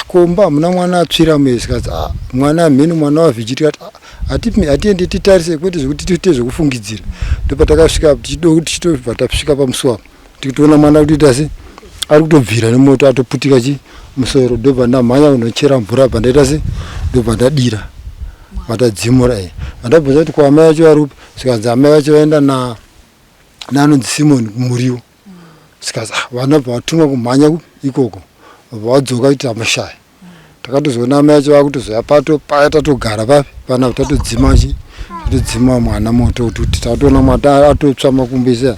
Chikomba hamuna mwana atsvira muye zvikanzi ah, mwana hamheno mwana wavhiji tikati ah, hatiendi titarise kwete zvekuti tiite zvekufungidzira. Ndopatakasvika tichitobva tasvika pamusuwo apa tikitoona mwana kutoita se ari kutobvira nemoto atoputika chi musoro ndobva ndamhanya kunochera mvura bva ndaita se ndobva ndadira vatadzimura e vandabvunza kuti ko amai vacho vari kupi zvikanzi amai vacho vaenda na naanonzi Simon kumuriwo zvikanzi ah, vana bva vatumwa kumhanya ikoko vabva vadzoka kuti amashaya takatozoona amai vacho vakutozoya pato paya tatogara papi pana tatodzima chi tatodzima mwana moto kuti tatoona mwana atotsva makumbo ese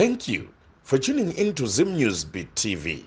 Thank you for tuning in to Zim News Beat TV.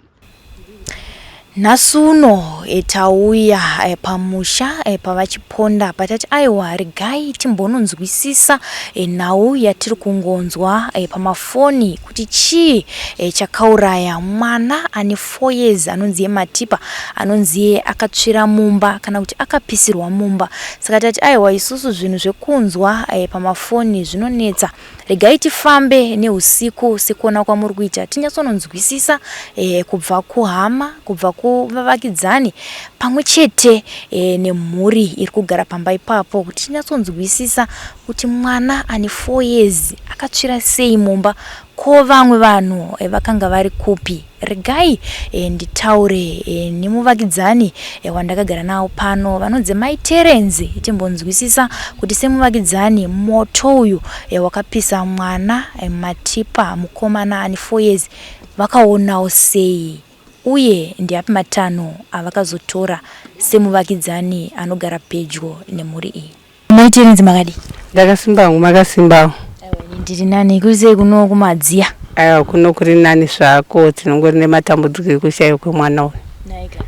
Nhasi uno eh, tauya eh, pamusha eh, pavaChiponda patati aiwa regai timbononzwisisa nhau yatiri kungonzwa pamafoni kuti chii chakauraya mwana ane 4 years anonzi Matipa anonzi akatsvira mumba kana kuti akapisirwa mumba. Saka tati aiwa isusu zvinhu zvekunzwa pamafoni zvinonetsa Regai tifambe neusiku sekuona kwamuri kuita tinyatsononzwisisa eh, kubva kuhama, kubva kuvavakidzani pamwe chete eh, nemhuri iri kugara pamba ipapo kuti tinyatsonzwisisa kuti mwana ane 4 years akatsvira sei mumba ko vamwe vanhu eh, vakanga vari kupi. Regai eh, nditaure eh, nemuvakidzani eh, wandakagara nawo pano vanonzi Mai Terence timbonzwisisa kuti semuvakidzani moto uyu eh, wakapisa mwana eh, Matipa mukomana ane 4 years vakaonawo sei uye ndeapi matanho avakazotora semuvakidzani anogara pedyo nemhuri iyi. Mai Terence makadii? Ndakasimba hangu makasimbawo. Aiwa ini ndiri nani kuri sei kuno kumadziya? Aiwa kuno kuri nani zvako tinongori nematambudziko ekushaiwa kwemwana uyu. Naika.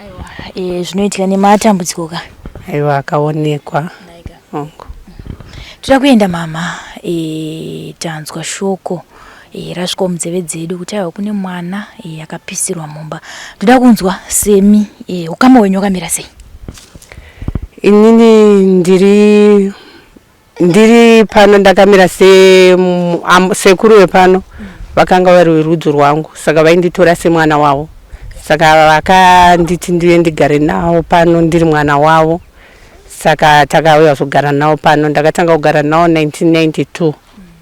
Aiwa e, zvinoitika nematambudziko ka. Aiwa akaonekwa. Naika. Hongu. Toda kuenda mama e, tanzwa shoko e, rasvikawo munzeve dzedu kuti aiwa kune mwana e, akapisirwa mumba. Toda kunzwa semi e, ukama hwenyu wakamira sei? Inini ndiri ndiri pano ndakamira se am, sekuru vepano vakanga vari verudzi rwangu saka vainditora semwana wavo saka vakanditi ndive ndigare navo pano ndiri mwana wavo saka takauya kuzogara navo pano ndakatanga kugara navo 1992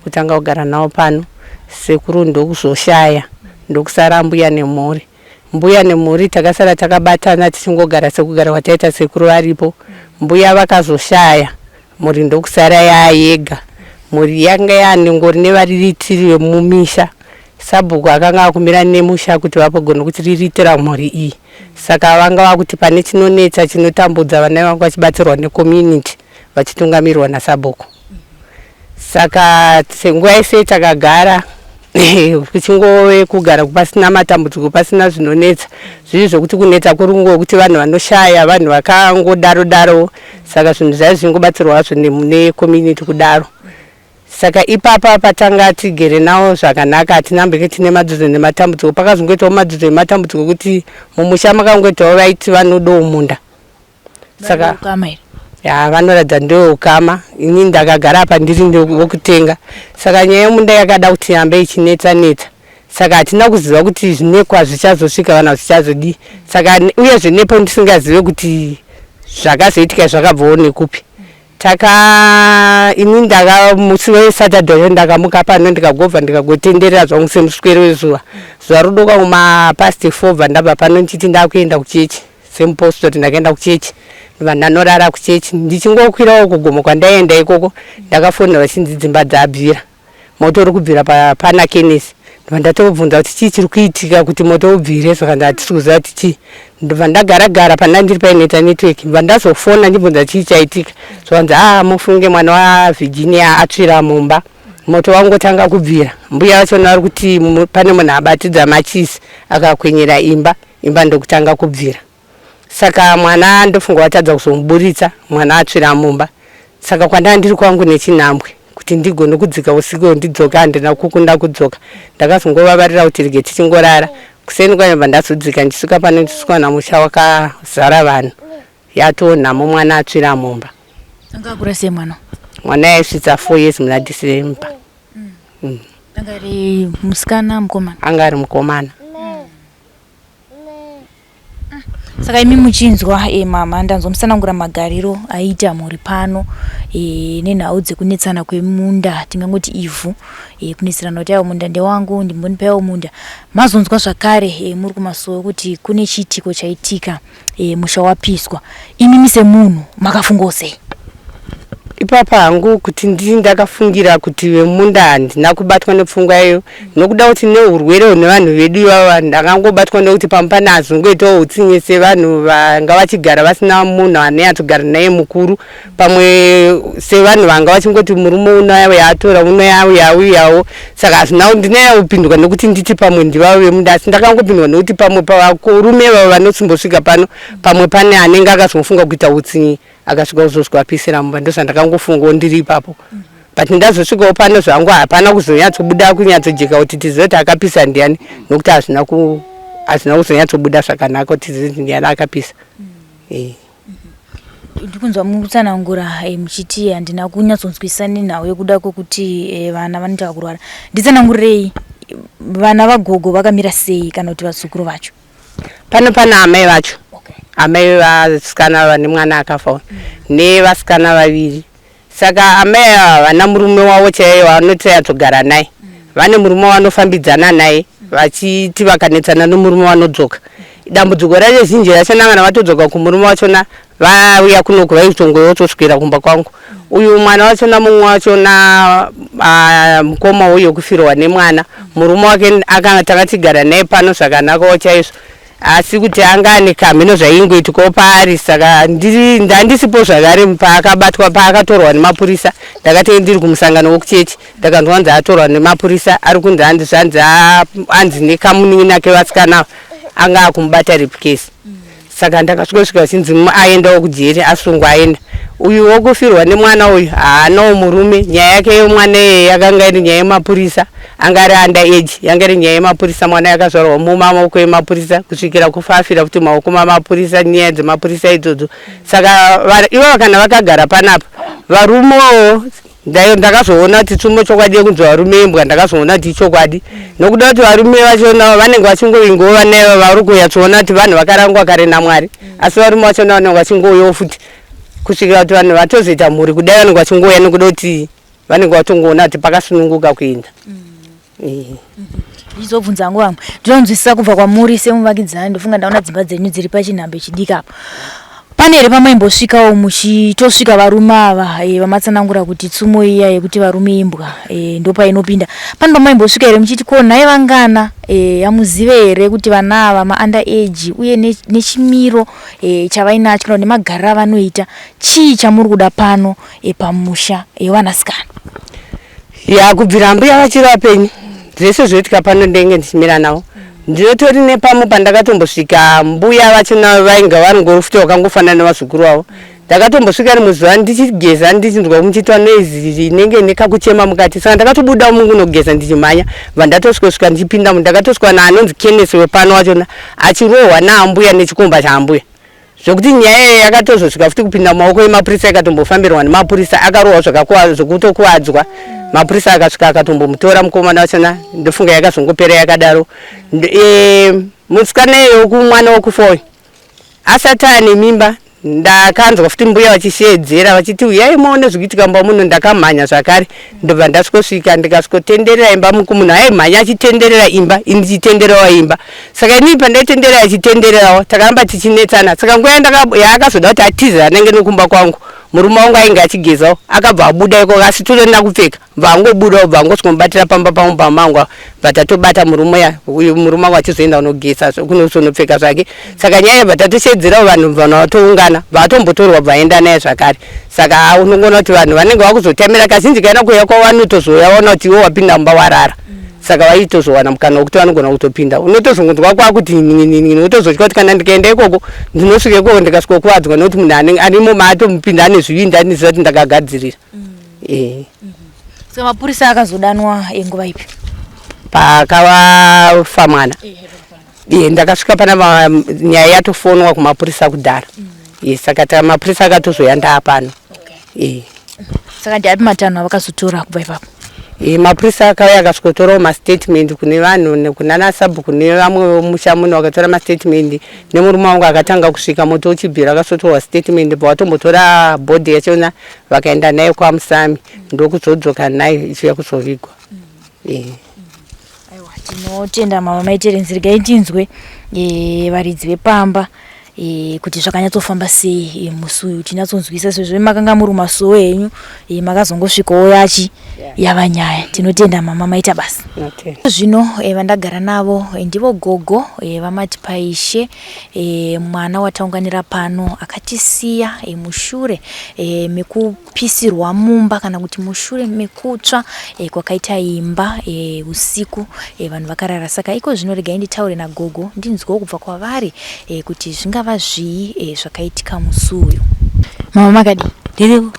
kutanga kugara navo pano sekuru ndokuzoshaya ndokusara mbuya nemhuri Mbuya nemhuri takasara takabatana tichingogara sekugara kwataita sekuru varipo. Mbuya vakazoshaya mhuri ndokusara yaayega. Mhuri yanga yaningori nevariritiri vemumisha. Sabhuku akanga akumira nemusha kuti vapogone kutiriritira mhuri iyi. Saka vanga vakuti pane chinonetsa chinotambudza vana vanga vachibatsirwa necommunity vachitungamirwa nasabhuku. Saka senguva yese takagara kuchingove kugara pasina matambudziko pasina zvinonetsa zviri zvokuti kunetsa kuri kungokuti vanhu vanoshaya vanhu vakangodaro daro saka zvinhu zvaive zvichingobatsirwa hazvo necommunity kudaro saka ipapa patanga tigere nawo zvakanaka hatina mbenge tine madzudzo nematambudziko pakazongoitawo madzudzo nematambudziko ekuti mumusha makangoitawo vaiti vanodawo munda saka Ukama here? Ya vanoratidza ndiwo ukama ini ndakagara apa ndiri wekutenga saka nyaya yemunda yakada kuti yambe ichinetsa netsa saka hatina kuziva kuti zvinekwa zvichazosvika kana zvichazodii saka uyezve nepo ndisingazive kuti zvakazoitika zvakabvawo nekupi taka ini ndaka musi wesaturday wacho ndakamuka pano ndikagobva ndikagotenderera zvangu semuswero wezuva zuva rodoka kuma past four bva ndabva pano ndichiti ndakuenda kuchechi semupostori ndakaenda kuchechi ndobva ndanorara kuchechi ndichingokwirawo kugomo kwandaienda ikoko ndakafonera vachinzi dzimba dzabvira moto uri kubvira pana Kenesi ndobva ndatobvunza kuti chii chiri kuitika kuti moto ubvire zvakanzi hatisi kuziva kuti chii ndobva ndagara gara pana ndiri painoita network ndobva ndazofona ndibvunza chii chaitika zvakanzi aa mufunge mwana waVirginia atsvira mumba moto wangotanga kubvira mbuya vachona vari kuti pane munhu abatidza machisi akakwenyera imba imba ndokutanga kubvira saka mwana ndofunga watadza kuzomuburitsa mwana atsvira mumba saka kwandanga ndiri kwangu nechinhambwe Kuti ndigone kudzika usiku ndidzoke handina kukunda kudzoka. Ndakazongovavarira kuti rege tichingorara. Kuseni kwayo ndabva ndazodzika ndichisvika pano ndichisvika musha wakazara vanhu. Yatoo nhamo mwana atsvira mumba. Anga akura sei mwana? Mwana aisvitsa 4 years muna December. Anga ari musikana, mukomana? Anga ari mukomana. Saka imi muchinzwa mama ndanzwa musanangura magariro aiita mhuri pano nenhau dzekunetsana kwemunda, tingangoti ivhu, kunetserana kuti aiwa munda ndewangu, ndimbonipaiwo munda. Mazonzwa zvakare muri kumasuwo kuti kune chiitiko chaitika, musha wapiswa. Imimi semunhu makafungawo sei? Ipapa hangu kuti ndii ndakafungira kuti vemunda handina kubatwa nepfungwa iyo nokuda kuti neurwere hune vanhu vedu ivava. Ndakangobatwa nekuti pamwe pane azongoitawo utsinye sevanhu vanga vachigara vasina munhu anonyatsogara naye mukuru, pamwe sevanhu vanga vachingoti murume unouya atora unouya auyawo. Saka hazvina ndinaya kupindwa nekuti nditi pamwe ndivavo vemunda, asi ndakangopindwa nekuti pamwe pavarume vavo vanosimbosvika pano, pamwe pane anenge akazofunga kuita utsinye akasvika kuzosvika apisira mumba. Ndozvandakangofungawo ndiri ipapo, but ndazosvikawo pano zvangu hapana kuzonyatsobuda kunyatsojeka kuti tizive kuti akapisa ndiani, nokuti hazvina kuzonyatsobuda zvakanaka kuti tizive kuti ndiani akapisa. Ndikunzwa mutsanangura muchiti handina kunyatsonzwisisa nenhau yekuda kwekuti vana vanoita kurwara. Nditsanangurirei, vana vagogo vakamira sei kana kuti vazukuru vacho? Pano pana amai vacho, amai vasikana vane mwana akafa nevasikana vaviri. Saka amai ava havana murume wavo chaiye wavanotsanyatsogara naye. Vane murume wavanofambidzana naye, vachiti vakanetsana nomurume vanodzoka. Dambudziko racho zhinji rachona kana vatodzoka kumurume wachona, vauya kunoku vaitongotoswera kumba kwangu. Uyu mwana wachona, mumwe wachona, mukoma uyu wekufirwa nemwana, murume wake akanga takatigara naye pano zvakanakawo chaizvo, asi kuti anga ane kamhino zvaingoitikawo paari. Saka ndandisipo zvakare paakabatwa, paakatorwa nemapurisa. Ndakati ndiri kumusangano wekuchechi, ndakanzwa kunzi atorwa nemapurisa, ari kunzi hanzi zvanzi anzi nekamunin'ina kevasikana anga akumubata rape case. Saka ndakasvika chinzi aendawo kujeri, asungwa, aenda. Uyu wokufirwa nemwana uyu haanawo murume. Nyaya yake yemwana iyeye yakanga iri nyaya yemapurisa, anga ari under age, yanga iri nyaya yemapurisa. Mwana yakazvarwa mumaoko emapurisa kusvikira kufa afira futi maoko mamapurisa, nyaya dzemapurisa idzodzo. Saka ivo kana vakagara panapa varumewo, ndakazoona kuti tsumo chokwadi yekunzi varume imbwa, ndakazoona kuti ichokwadi, nokuda kuti varume vachona vanenge vachingovingova vana vari kunyatsoona kuti vanhu vakarangwa kare naMwari, asi varume vachona vanenge vachingouyawo futi kusvikira kuti vanhu vatozoita mhuri kudai, vanenge vachingouya nekuda kuti vanenge vatongoona kuti pakasununguka kuenda. Ndizobvunza hangu vamwe, ndinonzwisisa kubva kwamuri semuvakidzani. Ndofunga ndaona dzimba dzenyu dziri pachinhambo chidiki apa. Pane here pamaimbosvikawo muchitosvika varume ava vamatsanangura kuti tsumo iya yekuti varume imbwa ndopainopinda? Pane pamaimbosvika here muchiti ko nhai vangana, hamuzive here kuti vana ava maunder age, uye nechimiro chavainacho kana nemagariro avanoita, chii chamuri kuda pano pamusha yevanasikana? Ya, kubvira mbuya vachiri vapenyu, zvese zvoitika pano ndenge ndichimira navo. Ndinotori nepamwe pandakatombosvika mbuya vachona vainga vari futi vakangofanana nevazukuru vavo. Ndakatombosvika rimwe zuva ndichigeza, ndichinzwa muchiitwa noise inenge nekakuchema mukati. Saka ndakatobuda mungunogeza ndichimhanya, bva ndatosvikosvika ndichipinda, ndakatosvika naanonzi Kenneth wepano wachona achirohwa naambuya nechikomba chaambuya, zvokuti nyaya iyi yakatozosvika futi kupinda mumaoko emapurisa, ikatombofambirwa nemapurisa. Akarohwa zvekutokuvadzwa, mapurisa akasvika akatombomutora mukomana wachona. Ndofunga yakazongopera yakadaro. Musikana iyoyo kumwana wekufa uyu asati ane mimba, ndakanzwa futi mbuya vachishedzera vachiti, "Uyai muone zvikuitika mumba muno." Ndakamhanya zvakare, ndobva ndasvikosvika, ndikasvikotenderera imba. Munhu aimhanya achitenderera imba, ini ndichitendererawo imba. Saka inini pandaitenderera achitendererawo, takaramba tichinetsana. Saka nguva yaakazoda kuti atize anenge nekumba kwangu, murume wangu ainge achigezawo, akabva abuda ikoko asi torina kupfeka, bva angobudawo, bva angosvikomubatira pamba pangu pamangu, bva tatobata murume ya uyu, murume wangu achizoenda kunogeza, kunozonopfeka zvake. Saka nyaya yabva tatoshedzerawo vanhu, vanhu vatoungana, bva atombotorwa, bva aenda naye zvakare. Saka unongoona kuti vanhu vanenge vakuzotamira kazhinji kaina kuuya kwavo, vanotozouya vaona kuti iwe wapinda mumba warara. Saka vaitozowana mukana wekuti vanogona kutopinda. Unotozongonzwa kwakuti ninini, wotozotya kuti kana ndikaenda ikoko ndinosvika ikoko ndikasvikokuvadzwa, nekuti munhu arimo maatomupinda ane zvivindi, aniziva kuti ndakagadzirira. Saka mapurisa akazodanwa enguva ipi? Pakafa mwana. Iye ndakasvika pana nyaya yatofonwa kumapurisa kudhara. Iye saka ta mapurisa akatozoya ndaapano. Okay. Saka ndiapi matanho avakazotora kubva ipapo? E, mapurisa akauya akasvikotorawo mastatement kune vanhu kunana sabhuku nevamwe vemusha muno vakatora mastatement nemurume wangu akatanga kusvika moto uchibvira akasotorwa statement pawatombotora bhodhi yachona vakaenda nayo kwamusami ndokuzodzoka nayo ichiuya kuzovigwa. E. Aiwa, tinotenda mama maiterenzi regai tinzwe e, varidzi vepamba e, kuti zvakanyatsofamba sei e, musi uyu tinyatsonzwisa sezvo makanga muri masuwo enyu e, makazongosvikawo yachi yava nyaya. Tinotenda mama maita basa. Zvino e, vandagara navo e, ndivo gogo e, vaMatipaishe e, mwana wataunganira pano akatisiya e, mushure e, mekupisirwa mumba kana kuti mushure mekutsva e, kwakaita imba e, usiku e, vanhu vakarara. Saka iko zvino regai nditaure nagogo ndinzwewo kubva kwavari e, kuti zvingava zvii e, zvakaitika musi uyu. Mama makadii? Tiripo.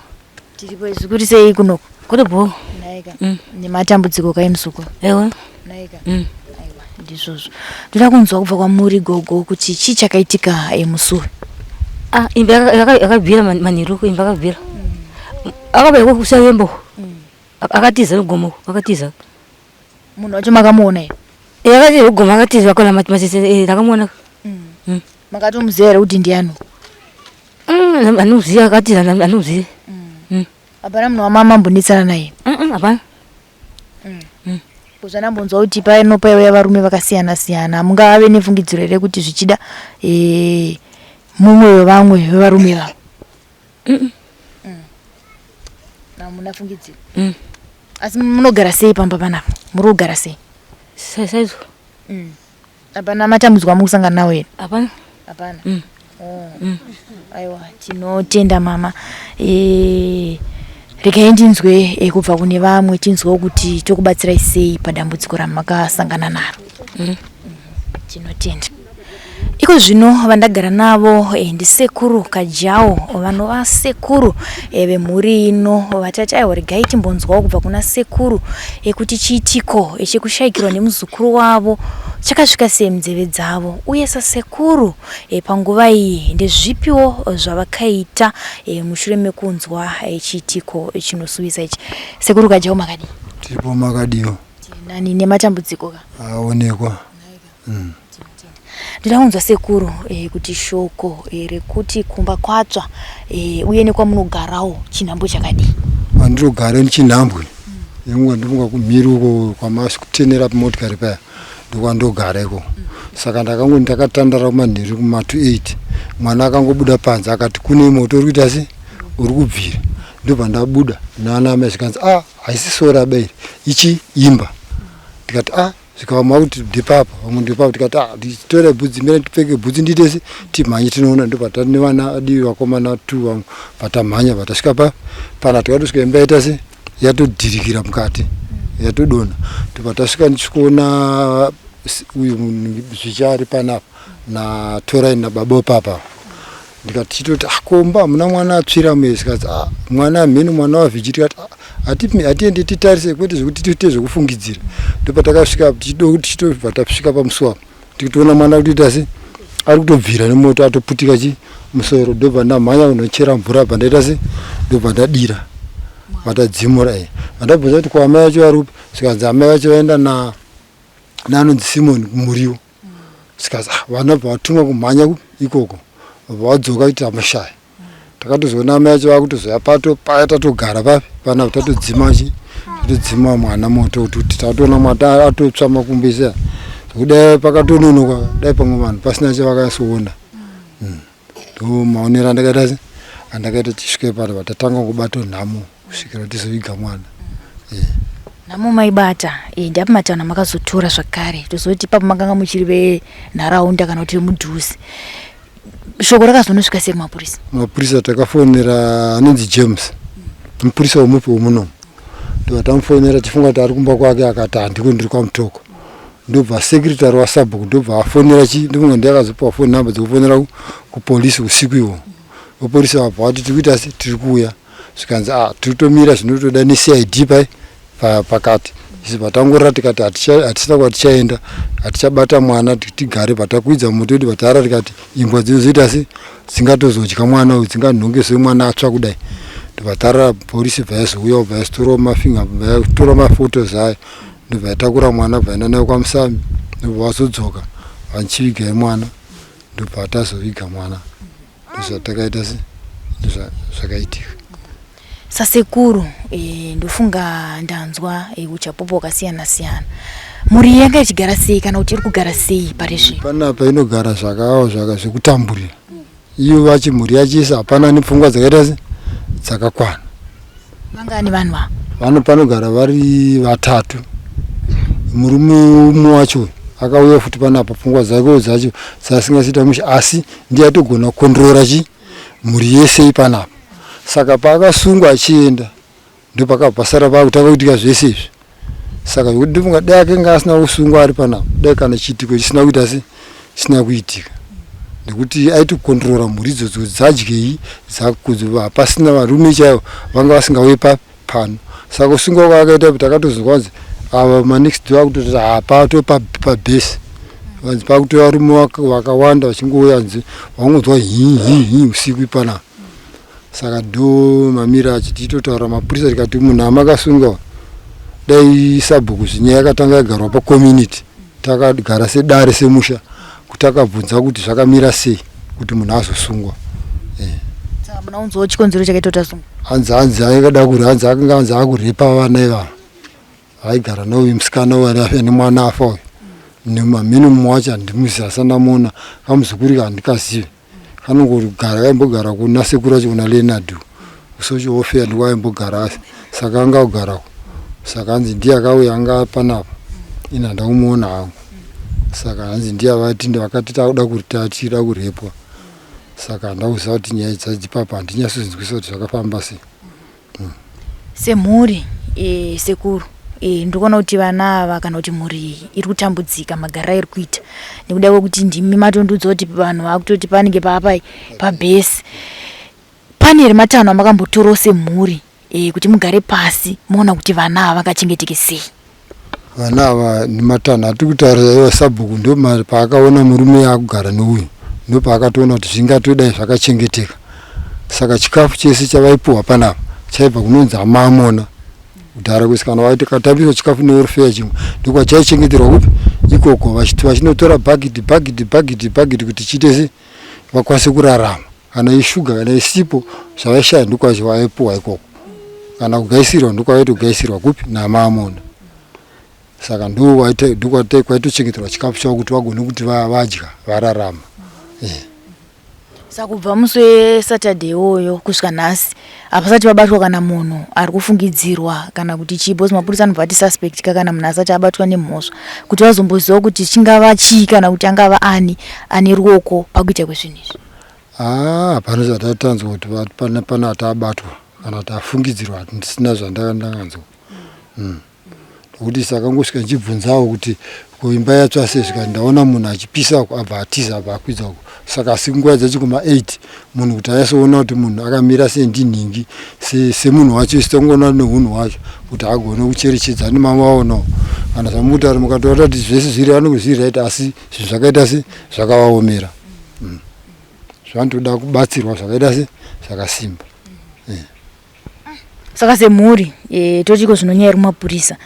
Tiripo zvikuri sei kunoku? Kuri bho. Naika. Nematambudziko kai muzukuru? Ewe. Naika. Aiwa, ndizvozvo. Ndoda kunzwa kubva kwamuri gogo kuti chii chakaitika e, musi uyu. Ah, imba yakabvira manheru imba yakabvira. Akabva kusayembo. Akatiza mugomo, akatiza. Munhu wacho makamuona here? Eh, akatiza mugomo, akatiza akona masese eh ndakamuona. Makatomuziva here kuti ndiani? Anomuziva akatiza anomuziva. Hapana munhu wamamambonetsana naye? Hapana. Zvandambonzwa kuti pano paiuya varume vakasiyana siyana, mungave nefungidziro here kuti zvichida e, mumwe wevamwe vevarume vavo? Hamuna fungidziro. Asi munogara sei pamba panapa? Muri kugara sei? Saizvo. Hapana matambudziko amuri kusangana nawo here? Hapana. Hapana. Oh. Aiwa, tinotenda mama. E, regai ndinzwe e, kubva kune vamwe tinzwewo kuti tokubatsirai sei padambudziko ramakasangana naro. Tinotenda. Iko zvino vandagara navo eh, ndisekuru Kajawo vanova sekuru eh, vemhuri ino vatati aiwa regai timbonzwawo kubva kuna sekuru eh, kuti chiitiko eh, chekushaikirwa nemuzukuru wavo chakasvika sei munzeve dzavo uye sasekuru eh, panguva iyi ndezvipiwo zvavakaita eh, mushure mekunzwa eh, chiitiko chinosuwisa ichi. Sekuru Kajawo makadii? Tiripo makadiwa. Nani nematambudziko ka? Aonekwa. Ndoda kunzwa sekuru eh, kuti shoko eh, rekuti kumba kwatsva eh, uye nekwamunogarawo chinhambwe chakadii? Kwandinogara nichinhambwe yangu ndinofunga kumhiri uko kwamasi kutenera pamotikari paya ndokwandogara iko. Saka ndakango ndakatandara kumanheru kuma 28 mwana akangobuda panze akati kune moto uri kuita se uri kubvira ndobva ndabuda naana amai zvikanzi ah haisi sora ba iri ichi imba ndikati ah zvikavamwa kuti ndepapa vamwe ndepapa tikati ah titore bhutsi mira tipfeke bhutsi ndiite se timhanye tinoona ndobva tati nevana adivi vakomana two vangu vatamhanya vatasvika pa pana tikatosvika imba yaita se yatodhirikira mukati yatodonha ndobva tasvika ndichisvikoona uyu munhu zvichari panapa natorai nababa papa ndikati tichitoti ah, komba hamuna mwana atsvira muye zvikanzi ah, mwana hamheno mwana wavhichi tikati ah, hatiendi titarise kwete zvekuti tiite zvekufungidzira ndopatakasvika tichitobva tasvika pamusuwa tikitoona mwana kutoita se ari kutobvira nemoto atoputika chi musoro ndobva ndamhanya kunochera mvura bva ndaita se ndobva ndadira vatadzimura e vandabvunza kuti ko amai vacho variupi zvikanzi amai vacho vaenda na naanonzi Simon kumuriwo zvikanzi ah, vana bva vatumwa kumhanya ikoko bva vadzoka kuti tamushaya takatozoona amai vacho vakutozoya pato paya tatogara papi pana tatodzima chi tatodzima mwana moto kuti tatoona mwana atotsva makumbo ese zvekudai pakatononoka dai pamwe vanhu pasina chavakanyatsoona ndo maonero andakaita se andakaita tisvike pano patatanga kubata nhamo kusvikira tizoviga mwana yeah. Nhamo maibata eh, ndapi matanho amakazotora zvakare tozoti ipapo makanga muchiri venharaunda kana kuti vemudhuze shoko rakazonosvika sei kumapurisa? Mapurisa takafonera anonzi James mupurisa wemupi wemunomu ndobva tamufonera tifunga kuti ari kumba kwake akati handiko ndiri kwamutoko ndobva secretary wasabhuku ndobva afonera chi ndofunga ndiye akazopiwa phone number dzekufonera kupolisi usiku iwo vapolisi vabva vati tiri kuita se tiri kuuya zvikanzi ah tiri kutomira zvinotoda necid pai Pakati isu patangorira tikati hatisina kwatichaenda, hatichabata mwana, tigare patakwidza muti wedu patara, tikati imbwa dzinozoita se dzingatozodya mwana uyu, dzinganhongese mwana atsva kudai. Ndobva polisi bva yazouya, bva yazotorawo mafinga, bva yatora mafotos ayo, ndobva yatakura mwana, bva yaenda nayo kwaMusami, ndobva vazodzoka vachivigai mwana, ndobva tazoviga mwana. Ndozvatakaita se ndozvakaitika. Sasekuru e, ndofunga ndanzwa e, uchapupu hwakasiyana siyana. Mhuri yanga ichigara sei kana kuti iri kugara sei pari zvino? Panapa inogara zvakawa zvaka zvekutamburira iyo vachi mhuri yachisa hapana nepfungwa dzakaita se dzakakwana. Vangani vanhu ava? Vano panogara vari vatatu. Murume umwe wacho akauya futi panapa, pfungwa dzake dzacho dzasingachiita mushe, asi ndiye atogona kukondrora chi mhuri yese ipanapa. Saka paakasungwa achienda ndopakabva pasara pakutanga kuitika zvese izvi. Saka zvekuti ndofunga dai akanga asina kusungwa ari panapa, dai kana chiitiko chisina kuita se chisina kuitika, nekuti aitokondrora mhuri idzodzo dzadyei dzakudzo, hapasina varume chaivo vanga vasingauye pano. Saka kusungwa kwaakaita takatozonzwa kunzi ava manext door akutoti hapato pabhesi, vanzi pakutoya varume vakawanda vachingouya, nzi vangonzwa hi hi hi usiku ipanapa. Saka ndo mamiro acho. Tichitotaura mapurisa tikati munhu amakasunga dai sabhuku zvinyaya yakatanga yagarwa pacommunity, takagara sedare semusha kuti takabvunza kuti zvakamira sei kuti munhu azosungwa. Saka muna unzwawo chikonzero chakaita kuti asungwe? Hanzi akada kuri hanzi akanga hanzi akurepa vana ivava vaigara nauyu musikana uyu ane mwana afa uyu nemamhino mumwe wacho handimuzivi, asanamuona kamuzukuru handikazivi, kanongogara kaimbogara kuna sekuru acho kuna Leonard kusocial welfare ndiko aimbogara asi saka anga kugarako. Saka hanzi ndiye akauya anga panapa, ini handa kumuona hangu. Saka hanzi ndiye avati vakati takuda tachida kurepwa. Saka handa kuziva kuti nyaya dzadzipapa handinyatsozvinzwisa kuti zvakafamba sei. Semhuri e, sekuru e, ndikuona kuti vana ava kana kuti mhuri iyi iri kutambudzika magariro airi kuita nekuda kwekuti ndimi matondiudza kuti vanhu vakutoti panenge paapai pabhesi. Pane here matanho amakambotorawo semhuri e, kuti mugare pasi moona kuti vana ava vakachengeteke sei? Vana ava nematanho atiri kutaura iva sabhuku ndo paakaona murume akugara neuyu, ndo paakatoona kuti zvingatodai zvakachengeteka. Saka chikafu chese chavaipuhwa panapa chaibva kunonzi amamona kudhara kwese, kana vaitambiswa chikafu neorfeya chimwe ndokwachaichengeterwa kupi ikoko, vachinotora bhagidhi bhagidhi bhagidhi bhagidhi kuti chiite se vakwanise kurarama. Kana ishuga kana isipo zvavaishaya ndokwavaipuhwa ikoko, kana kugaisirwa ndokwavaitogaisirwa kupi namamona. Saka ndokwaitochengeterwa chikafu chavo kuti vagone kuti vadya vararama. Saka kubva musi weSaturday iwoyo kusvika nhasi hapasati pabatwa kana munhu ari kufungidzirwa kana kuti chii, because mapurisa anobva ati suspect ka kana munhu asati abatwa nemhosva, kuti vazomboziva kuti chingava chii kana kuti angava ani ane ruoko pakuita kwezvinhu izvi. Haa, hapana zvatatanzwa kuti pane atabatwa kana kuti afungidzirwa, handisina zvandakanzwa. Nokuti sakangosvika ndichibvunzawo kuti ko imba yatsva sei, zvikati ndaona munhu achipisa uko abva atiza abva akwidza uko. Saka asi nguva dzacho kuma 8 munhu kuti anyatsoona kuti munhu akamira sei ndinhingi semunhu wacho, isu tangoona nehunhu hwacho kuti agone kucherechedza nemamaonawo kana zvamukutaura mukatoona kuti zvese zviri vanenge zviri right, asi zvinhu zvakaita se zvakavaomera. Zvanotoda kubatsirwa zvakaita se zvakasimba. Saka semhuri e, totiko zvino nyaya iri kumapurisa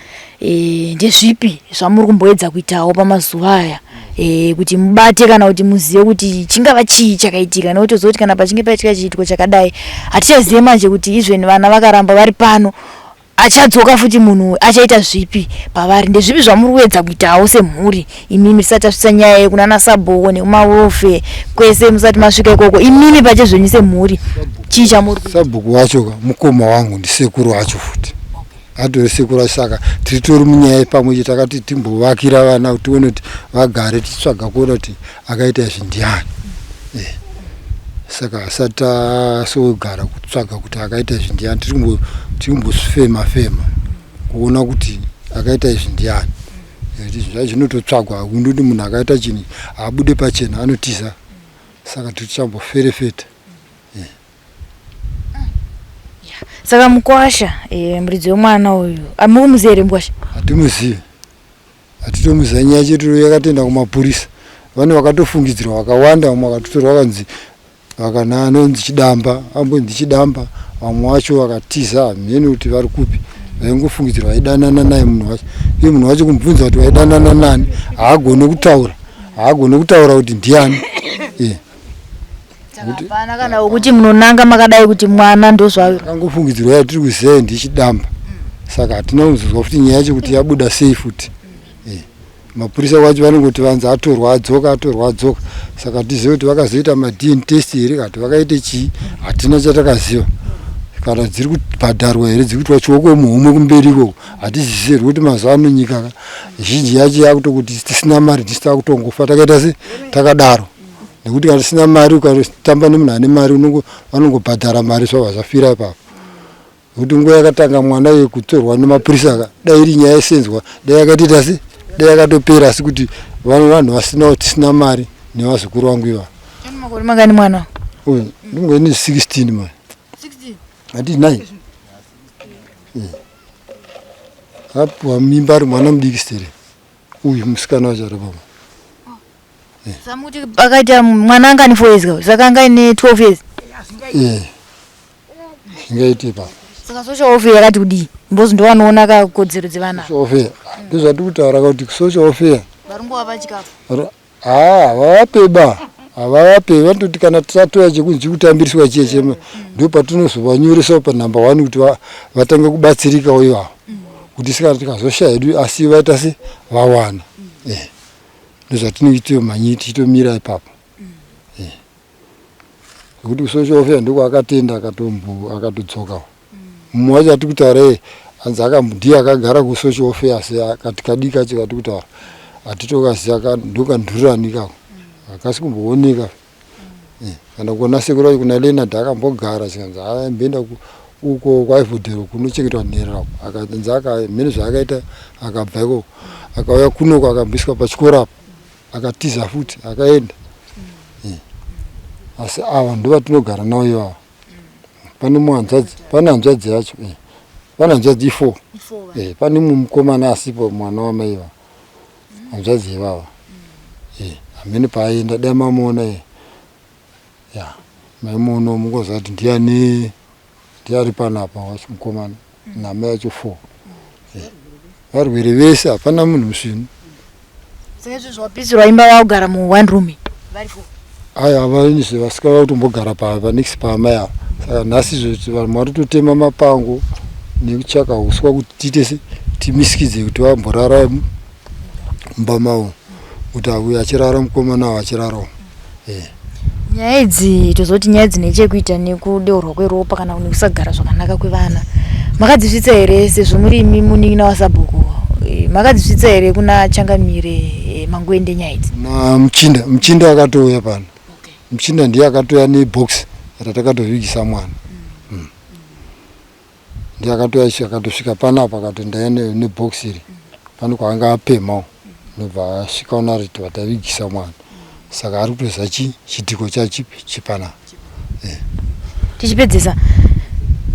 e, ndezvipi zvamuri kumboedza kuitawo pamazuva aya e, kuti mubate kana kuti muzive kuti chingava chii chakaitika, nekuti toziva kuti kana pachinge paitika chiitiko chakadai hatichazive manje kuti izveni vana vakaramba vari pano achadzoka futi munhu achaita zvipi pavari. Ndezvipi zvamuri kuedza kuitawo semhuri imimi tisati tasvitsa nyaya yekunana sabhuku nekumawelfare kwese, musati masvika ikoko imimi pachezvenyu semhuri chii chamuri kuita? Sabhuku wacho ka mukoma wangu ndisekuru wacho futi, atori sekuru wacho. Saka tiri tori munyaya pamwe chete, takati timbovakira vana kuti tione kuti vagare tichitsvaga kuona kuti akaita izvi ndiani. Saka asati tasogara kutsvaga kuti akaita izvi ndiani, tiri kumbofema fema kuona kuti akaita izvi ndiani. Nekuti zvinhu zvacho zvinototsvagwa, kundoti munhu akaita chinhu abude pachena anotiza. Saka tichamboferefeta. Saka mukwasha e, muridzi wemwana uyu amukumuziva here mukwasha? Hatimuzivi, hatitomuziva. Nyaya chetu yakatoenda kumapurisa, vane vakatofungidzirwa vakawanda, vamwe vakatotorwa vakanzi vakana anonzi Chidamba, ambonzi Chidamba, vamwe vacho vakatiza, hamheni kuti vari kupi. Vaingofungidzirwa vaidanana naye munhu wacho. Iye munhu wacho kumubvunza kuti vaidanana nani, haagone kutaura, haagone kutaura kuti ndiani. Eh. Hapana kana wekuti munonanga makadai kuti mwana ndozvayo. Kangofungidzirwa yatiri kuziva ndiChidamba, saka hatina kuzozwa futi nyaya yacho kuti yabuda sei futi. Eh. Mapurisa wacho vanongoti vanzi atorwa adzoka, atorwa adzoka, saka tizive kuti vakazoita maDN test here kati vakaite chii, hatina chatakaziva. Kana dziri kubhadharwa here, dziri kuitwa chioko muhomwe kumberi ikoko, hatizizive kuti mazuva ano nyika zhinji yacho yakutokuti tisina mari tisu takutongofa takaita se takadaro, nekuti kana tisina mari ukatamba nemunhu ane mari vanongobhadhara mari zvabva zvafira ipapo. Nekuti nguva yakatanga mwana uyu kutorwa nemapurisa ka, dai iri nyaya yesenzwa dai yakatoita se dai yakatopera, asi kuti vamwe vanhu vasina tisina mari nevazukuru vangu ivava. Makore mangani mwana uyu? Ndingoini 16 mani, hati 9 apuwa mimba ari mwana mudiki stere uyu musikana wacho ari papa. Samuti akaita mwana anga ane 4 years ka, saka anga aine 12 years. Eh, zvingaite papa. Saka social welfare yakati kudii? Because ndovanoona ka kodzero dzevana. Social welfare ndozvatiri kutaura kuti social welfare vari ngovapa chikafu. Haa, havavape ba, havavape. Vanototi kana tisatoya chekunzi kutambiriswa chiye chema, ndo patinozovanyoresa panumber one kuti vatange kubatsirikawo ivavo, kuti sikana tikazoshaya hedu asi vaita se vawana. Eh, ndozvatinoitiyo manyi tichitomira ipapo. Eh, nekuti kusocial welfare ndiko akatenda akatombo akatodzokawo. Mumwe wacho atiri kutaura iye hanzi ndiye akagara kusocial welfare, asi akati kadiki kacho katiri kutaura hatitokaziva, ndokandururani ikako, hakasi kumbooneka. Eh, kana kuona sekuru vacho kuna Leonard akambogara, chikanzi aimboenda uko kwaIvodhero kunochengetwa nherera uko, akanzi mhene zvaakaita akabva ikoko akauya kunoko akamboiswa pachikoro apo, akatiza futi akaenda. Eh. Asi ava ndovatinogara navo ivava. Pane mumwe hanzvadzi, pane hanzvadzi yacho, eh. Pane hanzvadzi i4, eh, pane mumwe mukomana asipo, mwana wamai ivava, hanzvadzi ivava. Eh, hamene paaenda, dai mamuona eh. Ya maimuona mungoziva kuti ndiani ndiari panapa wacho mukomana namai yacho 4. Eh, varwere vese, hapana munhu musvinu. Saka izvo zvawapisirwa imba vakugara mu one room vari four? Aya vainizve vasika vakutombogara panext paamai ava. Saka nhasi izvo vanhu vari kutotema mapango nekutsvaka uswa kuti tiite se timisikidze kuti vamborara mumba mavo, kuti uyu achirara mukomana avo achirarawo. Eh. Nyaya idzi tozoti nyaya dzine chekuita nekudeurwa kweropa kana nekusagara zvakanaka kwevana, makadzisvitsa here sezvo muri imi munin'ina wasabhuku? Eh, makadzisvitsa here kuna Changamire eh, Mangwende nyaya idzi? Na muchinda, muchinda akatouya pano. Muchinda ndiye akatouya nebox ratakatovigisa mwana. Ndiye akatouya akatosvika panapa akati ndauya nebox iri pano kwaanga apemawo, ndobva asvika naro tavigisa mwana, saka ari kutoziva chitiko chachipi chipanapa. Tichipedzesa,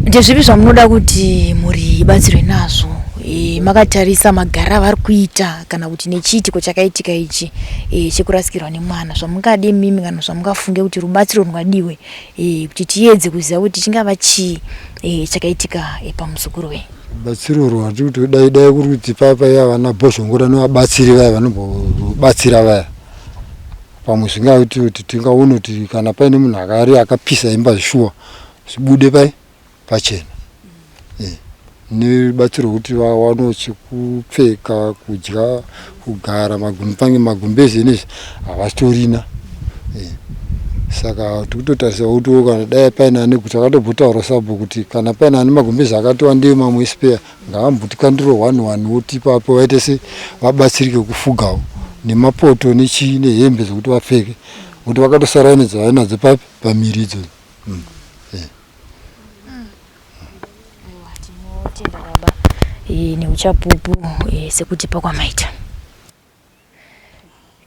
ndezvipi zvamunoda kuti mhuri ibatsirwe nazvo e, makatarisa magariro avari kuita kana kuti nechiitiko chakaitika ichi e, chekurasikirwa nemwana, zvamungade mimi kana zvamungafunge kuti rubatsiro rungadiwe e, kuti tiedze kuziva kuti chingava chii e, chakaitika e, pamuzukuru wenyu? Rubatsiro rwatiri kuti dai dai kuri kuti papa iya vana Bhozhongora nevabatsiri vaya vanombobatsira vaya, pamwe zvingaiti kuti tingaone kuti kana paine munhu akari akapisa imba zvishuwa zvibude pai pachena. Eh, nerubatsiro rwekuti vawanewo chekupfeka, kudya, kugara, pange magumbezi enezvi havasitorina. Eh, saka tikutotarisa kuti kana dai paine ane kuti akatombotaura sabhuku kuti kana paine ane magumbezi akati wandei mamwe espare, ngaambotikandiro one one wotipapo vaite se vabatsirike kufugawo nemapoto nechii nehembe dzekuti vapfeke, kuti vakatosara vaine dzavainadzo papi pamiri idzodzo. Eh. Aiwa, tinotenda baba e, neuchapupu e, sekutipa kwamaita.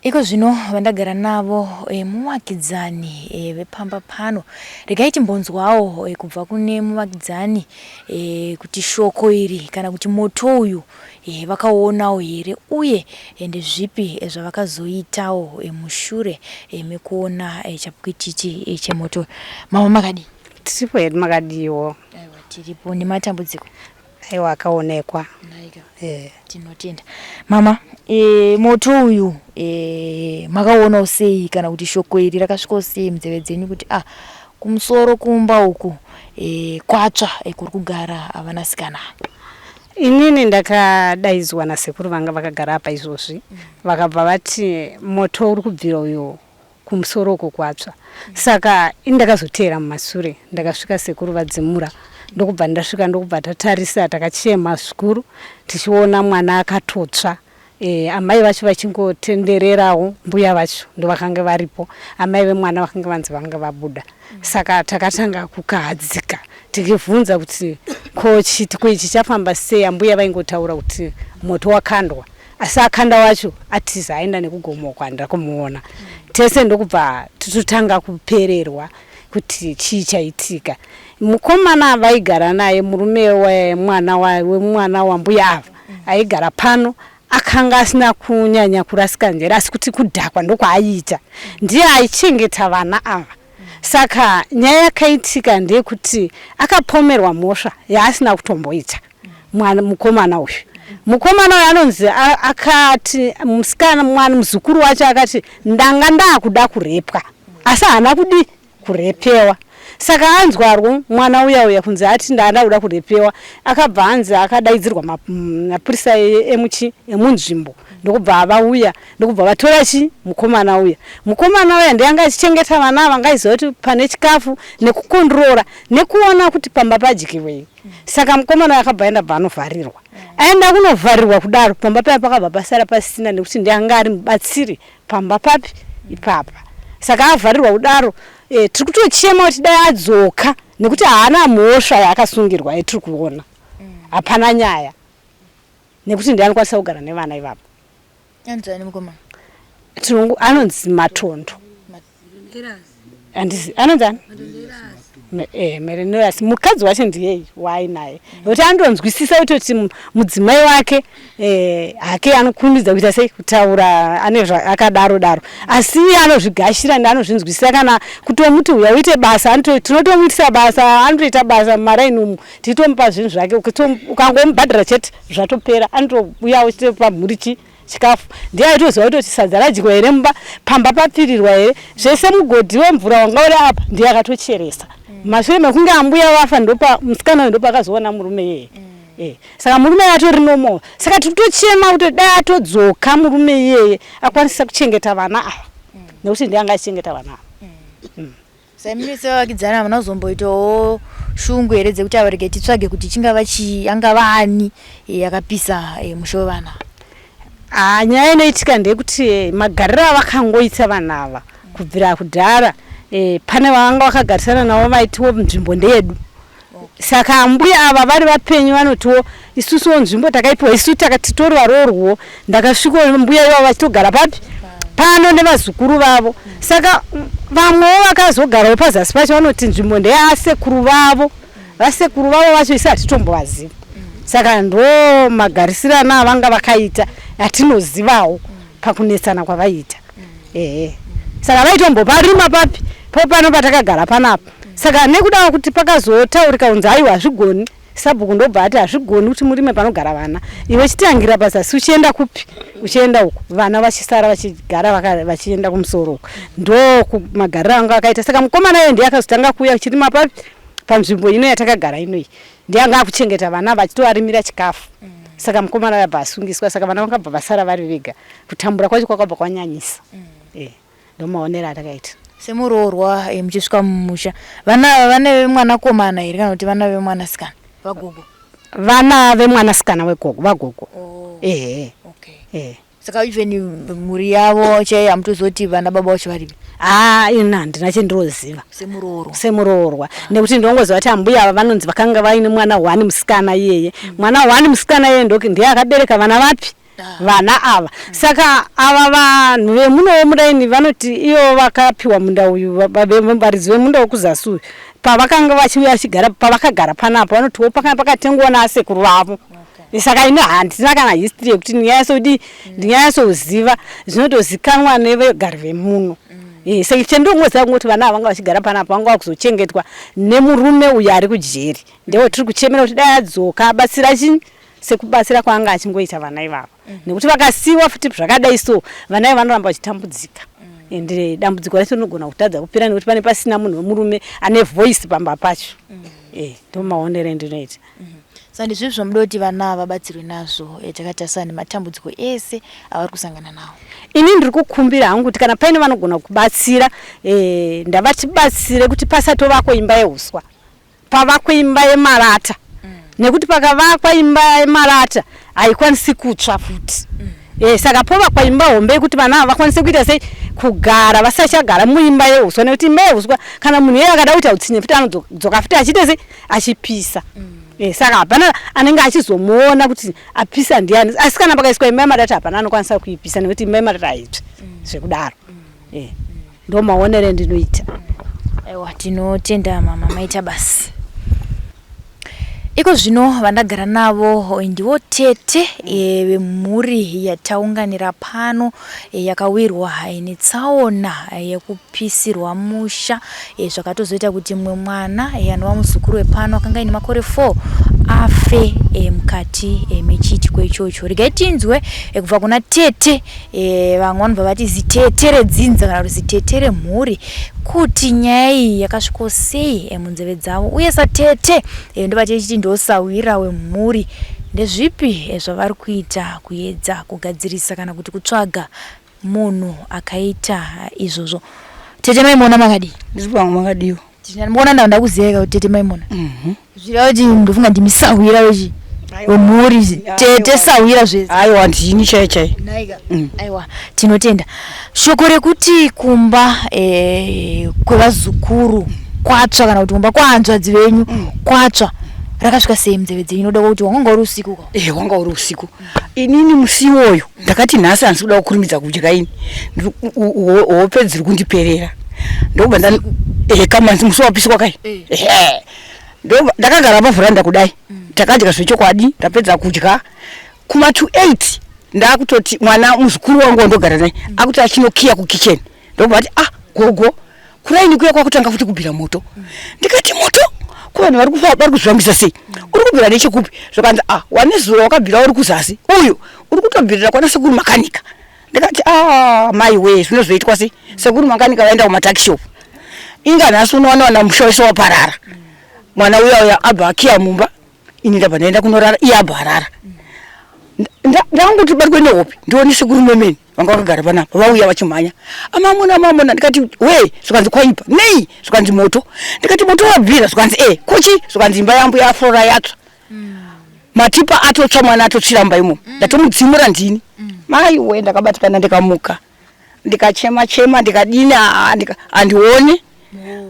Iko zvino vandagara navo e, muvakidzani e, vepamba pano. Regai timbonzwawo e, kubva kune muvakidzani e, kuti shoko iri kana kuti moto uyu e, vakauonawo here uye e, ndezvipi e, zvavakazoitawo e, mushure e, mekuona e, chapwititi e, chemoto. Mama makadii? Tiripo hedu makadiiwo. Aiwa tiripo nematambudziko. Aiwa akaonekwa. Eh. Tinotenda. Mama, e, moto uyu e, makaonawo sei kana kuti shoko iri rakasvikawo sei munzeve dzenyu kuti ah kumusoro kumba uku e, kwatsva e, kuri kugara vanasikana? Inini ndakadaidzwa nasekuru vanga vakagara apa izvozvi vakabva vati moto uri kubvira uyo kumusoro uko kwatsva saka ini ndakazoteera mumasure ndakasvika sekuru vadzimura ndokubva ndasvika ndokubva tatarisa takachema zvikuru tichiona mwana akatotsva e, amai vacho vachingotendererawo mbuya vacho ndovakanga varipo amai vemwana vakanga vanzi vanga vabuda saka takatanga kukahadzika tichibvunza kuti ko chiitiko ichi chafamba sei ambuya vaingotaura kuti moto wakandwa asi akanda wacho atiza aenda nekugomo uko handina kumuona tese ndokubva tototanga kupererwa kuti chii chaitika mukomana vaigara naye murume wemwana wemwana wambuya ava aigara pano akanga asina kunyanya kurasika njere asi kuti kudhakwa ndokwaaiita ndiye aichengeta vana ava saka nyaya yakaitika ndeyekuti akapomerwa mhosva yaasina kutomboita mwana mukomana uyu mukomana uyu anonzi akati musikana mwana muzukuru wacho akati ndanga ndakuda kurepwa asi haana kudi kurepewa saka anzwarwo mwana uya uya kunzi ati ndanda kuda kurepewa akabva anzi akadaidzirwa mapurisa emuchi emunzvimbo ndokubva vauya ndokubva vatora chi mukomana uya mukomana uya ndiye anga achichengeta vana ava ngaiziva kuti pane chikafu nekukondrora nekuona kuti pamba padyiwei saka mukomana uya akabva aenda bva anovharirwa aenda kunovharirwa kudaro pamba paya pakabva pasara pasina nekuti ndiye anga ari mubatsiri pamba papi ipapa saka avharirwa kudaro e, tiri kutochema kuti dai adzoka nekuti haana mhosva yaakasungirwa yatiri kuona hapana nyaya nekuti ndiye anokwanisa kugara nevana ivavo Anzani mukoma? Tinongo anonzi Matondo. Andizi anonzi ani? Eh, Mereneras mukadzi wacho ndiye waainaye. Nekuti anonzwisisa kutoti mudzimai wake eh, hake anokurumidza kuita sei kutaura ane akadaro daro. Asi iye anozvigashira ende anozvinzwisisa kana kutomuti uya uite basa tinotomuitisa basa anotoita basa mumaraini umu tichitomupa zvinhu zvake ukangomubhadhara chete zvatopera anotouya uchitopa mhuri chi chikafu ndiye aitoziva kutoti sadza radyiwa here mumba pamba papfirirwa here zvese mugodhi wemvura wanga uri apa ndiye akatocheresa mashure mekunge ambuya vafa ndopa musikana uyu ndopaakazoona murume iyeye Eh, saka murume atori normal saka tiri kutochema kuti dai atodzoka murume iyeye akwanisa kuchengeta vana ava nekuti ndiye anga achichengeta vana ava Saimimi sevavakidzani hamuna kuzomboitawo shungu here dzekuti ava rege titsvage kuti chingava chii angava ani eh, akapisa eh, musha wevana? Ah, nyaya inoitika ndeyekuti eh, magariro avakangoita vanhu ava kubvira kudhara eh, pane vavanga vakagarisana navo vaitiwo nzvimbo ndeyedu saka ambuya ava vari vapenyu vanotiwo isusuwo nzvimbo takaipiwa isu titori varoorwo ndakasviko mbuya ivavo vachitogara papi pano nevazukuru vavo saka vamwewo vakazogarawo pazasi pacho vanoti nzvimbo ndeyasekuru vavo vasekuru vavo vacho isu hatitombovaziva saka ndo magarisirano avanga vakaita atinozivawo pakunetsana kwavaiita ehe saka vaitomboparima papi popano patakagara panapa saka nekuda kuti pakazotaurika kunzi aiwa hazvigoni sabhuku ndobva ati hazvigoni kuti murime panogara vana iwe chitangira pazasi uchienda kupi uchienda uku vana vachisara vachigara vachienda kumusoro uku ndo magariro anga akaita saka mukomana iye ndiye akazotanga kuuya uchirima papi panzvimbo ino yatakagara inoyi ndiye anga akuchengeta vana vachitovarimira chikafu saka mukomana uyo abva asungiswa saka vana vakabva vasara vari vega kutambura kwacho kwakabva kwanyanyisa eh ndomaonero atakaita Semuroorwa eh, muchisvika mumusha vana ava vana vemwanakomana here kana kuti vana vemwanasikana vagogo? Vana vemwanasikana wegogo vagogo. Oh. Ehe. Okay. Eh. Saka even mhuri yavo chaiyo hamutozoti vana baba vacho varipi? Ah, ini handina chendinoziva. Semuroorwa. Semuroorwa. Nekuti ndinongoziva kuti ambuya ava vanonzi vakanga vaine mwana one musikana iyeye. Mwana one musikana iyeye ndoki ndiye akabereka vana vapi? Vana ava saka ava vanhu vemunowo muraini vanoti ivo vakapiwa munda uyu, varidzi vemunda wekuzasi uyu, pavakanga vachiuya vachigara, pavakagara panapa, vanotiwo pakanga pakatengwa naasekuru vavo. Saka ini handina kana history yekuti ndinyanyatsodii, ndinyanyatsouziva. Zvinotozikanwa nevegari vemuno. Saka chandinongoziva kungoti vana ava vanga vachigara panapa, vanga vakuzochengetwa nemurume uyu ari kujeri. Ndewe tiri kuchemera kuti dai adzoka abatsira chii, sekubatsira kwaanga achingoita vana ivava, nekuti vakasiiwa futi zvakadai so, vana ivo vanoramba vachitambudzika, ende dambudziko racho rinogona kutadza kupera nekuti pane pasina munhu wemurume ane voice pamba pacho. Ndo maonero endinoita. Saka ndizvipi zvamuda kuti vana vabatsirwe nazvo, takatarisana nematambudziko ese avari kusangana nawo? Ini ndiri kukumbira hangu kuti kana paine vanogona kubatsira, ndavatibatsire kuti pasatovakwa imba yeuswa, pavakwe imba yemarata, nekuti pakavakwa imba yemarata haikwanisi kutsva futi. Saka povakwa imba hombe yekuti vana ava vakwanise kuita sei, kugara, vasachagara muimba yeuswa, nekuti imba yeuswa kana munhu iyeye akada kuita utsinye futi anodzoka futi achiita sei, achipisa. Saka hapana anenge achizomuona kuti apisa ndiani, asi kana pakaiswa imba yemarata hapana anokwanisa kuipisa nekuti imba yemarata haitsvi zvekudaro. Ndo maonero endinoita. Aiwa, tinotenda mama, maita basi. Iko zvino vandagara navo ndivo tete vemhuri yataunganira pano, yakawirwa netsaona yekupisirwa musha, zvakatozoita kuti mumwe mwana anova muzukuru wepano akanga aine makore 4 afe mukati mechiitiko ichocho. Regai tinzwe kubva kuna tete. Vamwe vanobva vati zitete redzinza kana kuti zitete remhuri, kuti nyaya iyi yakasvikawo sei munzeve dzavo, uye satete ndovati ichiti ndosahwira wemhuri, ndezvipi zvavari kuita kuedza kugadzirisa kana kuti kutsvaga munhu akaita izvozvo. Tete Maimona, makadii? Ndiri pangu, makadiwa? Ndinoona ndauda kuziva kuti tete Maimona, zvireva kuti ndofunga ndimi sahwira wechi wemhuri, tete sahwira zvese? Aiwa, ndini chai chai. Aiwa, tinotenda. Shoko rekuti kumba kwevazukuru kwatsva, kana kuti kumba kwahanzvadzi venyu kwatsva, rakasvika sei munzeve dzenyu? Inoda kuti wanga uri usiku ka? Wanga uri usiku. Inini musi iwoyo ndakati nhasi handisi kuda kukurumidza kudya ini. Hope dziri kundiperera. Ndobva nda kamanzi musi wapiswa kai. Ehe. Ndobva ndakagara pavhuranda kudai. Takadya zvechokwadi, ndapedza kudya. Kuma to 8 ndakutoti mwana muzukuru wangu wandogara naye akuti achinokiya kukitchen. Ndobva ati, "Ah, gogo, kuraini kuya kwakutanga futi kubvira moto." Ndikati, "Moto? Ko vanhu vari kufa vari kuzvifambisa sei? Uri kubvira nechekupi?" Zvakanzi, "Ah, wane zuva wakabvira uri kuzasi. Uyu uri kutobvirira kwana sekuru makanika." Ndikati, "Ah, mai wee, zvinozoitwa sei? Sekuru makanika vaenda kumatakishop. Inga nhasi unowana wana musha wese waparara." Mwana uya uya abva akiya mumba, ini ndabva ndaenda kunorara, iye abva arara. Ndangoti batwe nehope, ndione sekuru memene vanga vakagara panapa vauya vachimhanya, "Amamona, amamona." Ndikati, "We." Zvikanzi, "Kwaipa nei?" Zvikanzi, "Moto." Ndikati, "Moto wabvira?" Zvikanzi, "E, kochi." Zvikanzi, "Imba yambuya aflora yatsva, matipa atotsva, mwana atotsvira mumba imomo, ndatomudzimura ndini." Mai we, ndakabatikana, ndikamuka, ndikachema chema, ndikadini, handione.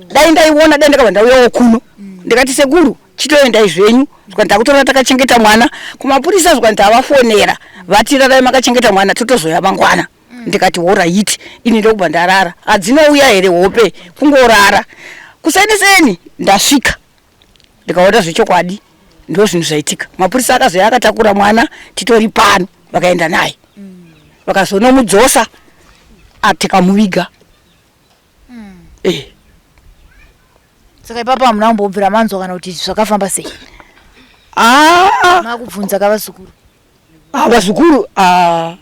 Dai ndaiona, dai ndakabva ndauyawo kuno. Ndikati, "Sekuru, chitoendai zvenyu." Zvikanzi, "Takutora takachengeta mwana kumapurisa." Zvikanzi, "Tavafonera, vati rarai makachengeta mwana, totozoya mangwana." Ndikati, "Alright." Ini ndokubva ndarara. Hadzinouya here hope, kungorara. Kuseniseni ndasvika, ndikaona zvechokwadi ndo zvinhu zvaitika. Mapurisa akazoya akatakura mwana titori pano, vakaenda naye, vakazonomudzosa, tikamuviga. Saka ipapo hamuna kumbobvira manzwa kana kuti zvakafamba sei? Ah, makubvunza kavazukuru? Ah, vazukuru, ah,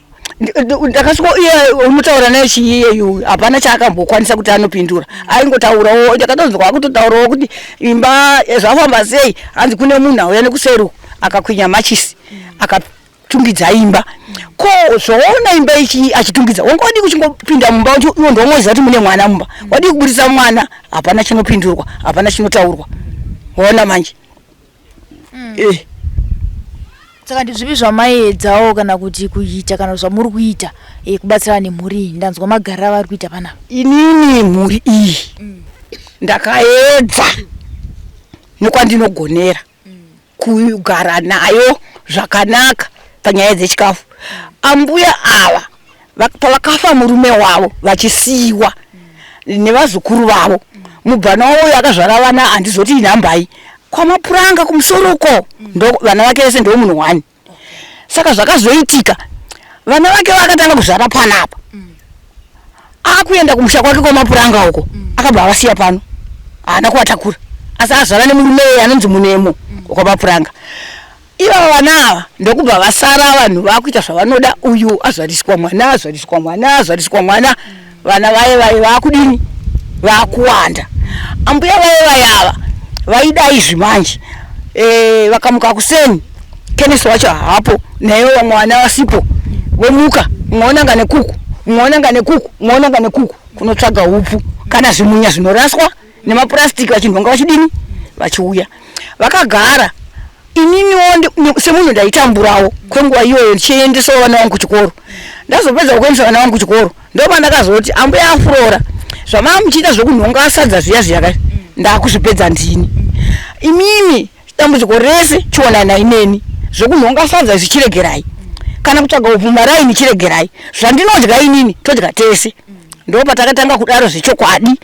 ndakasvika iye unotaura naye chiiyeyu, hapana chaakambokwanisa kuti anopindura, aingotaurawo. Ndakatonzwa akutotaurawo kuti imba zvafamba sei, hanzi kune munhu auya nekuseri uku akakwinya machisi akatungidza imba. Ko zvaona imba ichi achitungidza, wanga wadii kuchingopinda mumba? Iwo ndomoziva kuti mune mwana mumba, wadii kubudisa mwana? Hapana chinopindurwa, hapana chinotaurwa. Waona manje. Saka ndizvipi zvamaiedzawo kana kuti kuita kana zvamuri kuita kubatsirana nemhuri iyi? Ndanzwa magariro avari kuita panapa. Inini mhuri iyi ndakaedza nekwandinogonera kugara nayo zvakanaka panyaya dzechikafu. Ambuya ava pavakafa murume wavo vachisiyiwa nevazukuru vavo, mubvana wavo uyo akazvara vana handizoti inhambai kwamapuranga kumusoro uko, ndo vana vake vese ndo munhu one. Saka zvakazoitika vana vake vakatanga kuzvara panapa, akuenda kumusha kwake kwamapuranga uko, akabva avasiya pano, haana kuvatakura, asi azvara nemurume uyo anonzi Munemo kwamapuranga. Ivava vana ava ndokubva vasara vanhu vakuita zvavanoda, uyu azvariswa mwana, azvariswa mwana, azvariswa mwana, vana vaye vaye vakudini, vakuwanda. Ambuya vaye vaye ava vaida izvi manje e, vakamuka kuseni Kenneth wacho haapo, naivo vamwe vana vasipo, vomuka mumwe onanga nekuku, mumwe onanga nekuku, mumwe onanga nekuku kunotsvaga upfu kana zvimunya zvinoraswa nemapurasitiki, vachinhonga vachidini, vachiuya vakagara. Ininiwo semunhu ndaitamburawo kwenguva iyoyo ndichiendesawo vana vangu kuchikoro. Ndazopedza kuendesa vana vangu kuchikoro, ndopandakazoti ambuya afurora, zvamava muchiita zvekunhonga sadza zviya zviya kai, ndakuzvipedza ndini. Imimi dambudziko rese chionanai neni, zvekunhonga sadza izvi chiregerai, kana kutsvaga upfu maraini chiregerai, zvandinodya inini todya tese. Ndopatakatanga kudaro zvechokwadi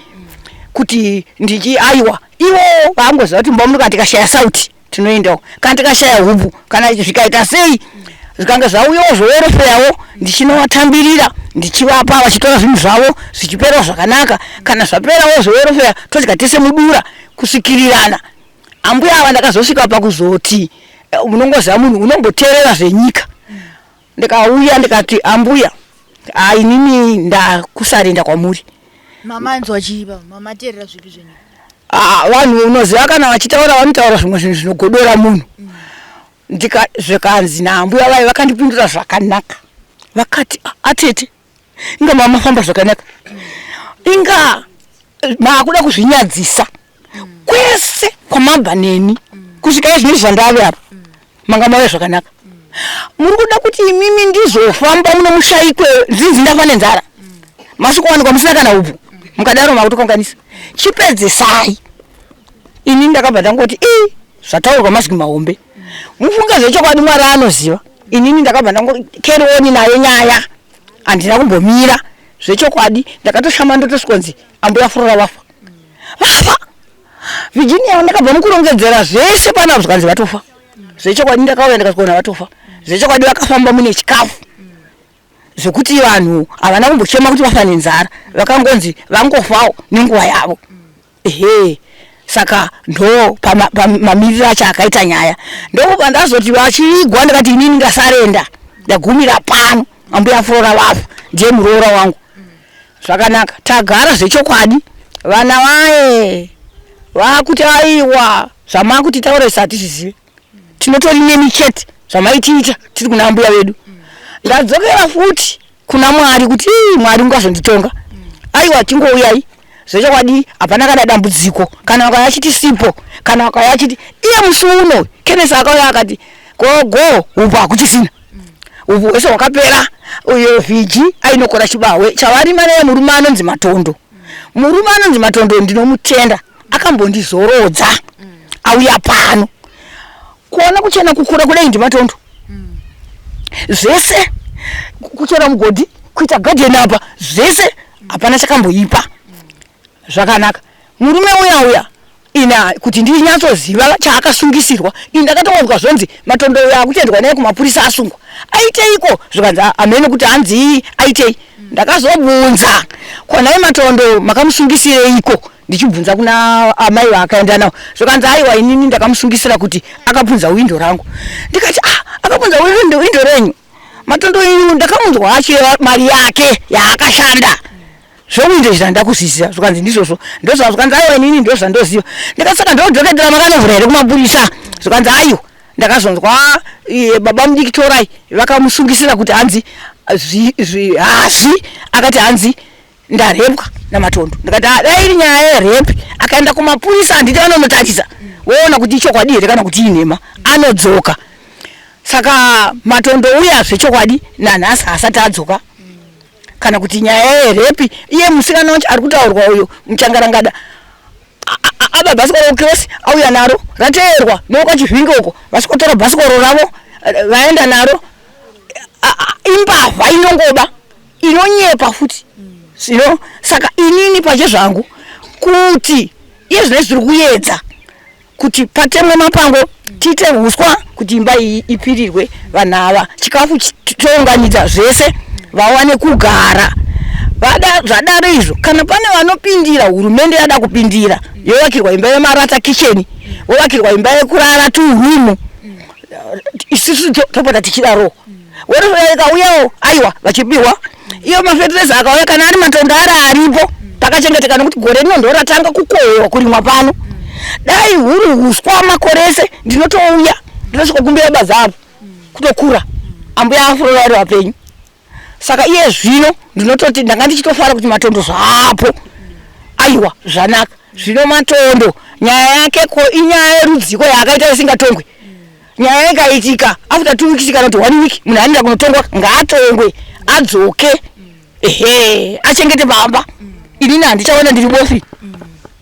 kuti ndichi aiwa ivo vaangoziva kuti mumba muno kana tikashaya sauti tinoendawo, kana tikashaya hupfu, kana zvikaita sei, zvikange zvauyawo zvowerofeyawo, ndichinovatambirira ndichivapa, vachitora zvinhu zvavo zvichiperawo zvakanaka. Kana zvaperawo zvowerofeya todya tese mudura kusvikirirana. Ambuya ava ndakazosvika pakuzoti munongoziva munhu unomboteerera zvenyika, ndikauya ndikati ambuya, inini ndakusarenda kwamuri. Mamanzwa chii baba? Mamateerera zvipi zvenyika? Ah, vanhu unoziva kana vachitaura vanotaura zvimwe zvinhu zvinogodora munhu. Ndika zvikanzi naambuya vaye vakandipindura zvakanaka, vakati "Ah, atete, inga mamafamba zvakanaka, inga maakuda kuzvinyadzisa kwese kwamabva neni kusvika izvino zvandave apa, manga mauya zvakanaka, muri kuda kuti imimi ndizofamba muno mushaikwe nzinzi ndafa nenzara, masvikowanikwa musina kana upfu, mukadaro makutokanganisa, chipedzesai." Ini ndakabva ndangoti i zvataurwa mazwi mahombe, mufunge zvechokwadi, Mwari anoziva. Inini ndakabva ndango carry on nayo nyaya, handina kumbomira zvechokwadi. Ndakatoshama ndotosvikonzi ambuya Furora vafa, vafa. Virginia ndakabva mukurongedzera zvese panapa, zvikanzi vatofa zvechokwadi. Ndakauya ndikasvikaona vatofa zvechokwadi, vakafamba mune chikafu zvekuti vanhu havana kumbochema kuti vafa nenzara, vakangonzi vangofawo nenguva yavo. Ehe, saka ndo pamamiriro acho akaita nyaya. Ndokubva ndazoti vachivigwa ndikati inini ndasarenda, ndagumira pano, ambuya Flora vafa, ndiye muroora wangu. Zvakanaka, tagara zvechokwadi. Vana vaye vakuti aiwa, zvamakutitaura isu hatizvizive, tinotori nemi chete, zvamaitiita tiri kuna ambuya vedu. Ndadzokera futi kuna Mwari kuti "Ii, Mwari ungazonditonga, aiwa tingouyai zvechokwadi, hapana kana dambudziko." Kana vakauya achiti sipo, kana vakauya achiti iye musi uno Kenneth akauya akati gogo upfu hakuchisina, upfu hwese hwakapera. Uyo Vhiji ainokora chibahwe chavarima naye murume anonzi Matondo. Murume anonzi Matondo ndinomutenda, akambondizorodza auya pano kuona kuchena kukura kudai ndiMatondo, zvese kuchera mugodhi, kuita gadheni apa, zvese hapana chakamboipa, zvakanaka. Murume uya uya ina kuti ndinyatsoziva chaakasungisirwa, ini ndakatongonzwa zvonzi Matondo uya akutoendwa naye kumapurisa, asungwa aiteiko, zvikanzi hamene kuti hanzi aitei. Ndakazobvunza kwanai Matondo makamusungisireiko, ndichibvunza kuna amai vaakaenda navo, zvikanzi aiwa, inini ndakamusungisira kuti akapunza windo rangu. Ndikati ah, akapunza windo renyu Matondo iyu ndakamunzwa achireva mari yake yaakashanda, zvewindo izvi handakuzviziva. Zvikanzi ndizvozvo ndozva, zvikanzi aiwa, inini ndozvandoziva. Ndikati saka ndodhoketera makanovhura here kumapurisa? Zvikanzi aiwa, ndakazonzwa iye baba mudiki torai vakamusungisira kuti hanzi hazvi akati hanzi ndarepwa naMatondo. Ndikati "Ah, dai iri nyaya yerepi akaenda kumapurisa, handiti vanonotarisa voona kuti ichokwadi here kana kuti inhema, anodzoka." Saka Matondo uya zvechokwadi nanhasi haasati adzoka kana kuti nyaya yerepi. Iye musikana wacho ari kutaurwa uyo muchangarangada aba bhasikoro kukiresi auya naro, rateerwa newekwachivhinge uko, vasikotora bhasikoro ravo, vaenda naro. Imbavha inongoba, inonyepa futi. Zvino saka inini pachezvangu kuti iye zvino zviri kuyedza kuti patemwe mapango, tiite uswa kuti imba iyi ipirirwe vanhu ava, chikafu tounganidza zvese vawane kugara. Vada zvadaro izvo, kana pane vanopindira, hurumende yada kupindira, yovakirwa imba yemarata, kicheni, vovakirwa imba yekurara, turumu. Isusu topota tichidaro. Welfare ikauyawo, aiwa, vachipiwa iyo mafetireza akauya, kana ari matondo ari aripo pakachengeteka, nekuti gore rino ndo ratanga kukohwewa kurimwa pano. Dai huri huswa makore ese, ndinotouya ndinosvika kumbira baza apo kutokura ambuya afuro vari vapenyu. Saka iye zvino ndinototi ndanga ndichitofara kuti matondo zvaapo, aiwa, zvanaka. Zvino matondo nyaya yake ko inyaya yerudziko yaakaita isingatongwe? Nyaya ikaitika after 2 weeks kana kuti one week, munhu anoenda kunotongwa, ngaatongwe adzoke, ehe, achengete pamba. Inini handichaona, ndiri bofi.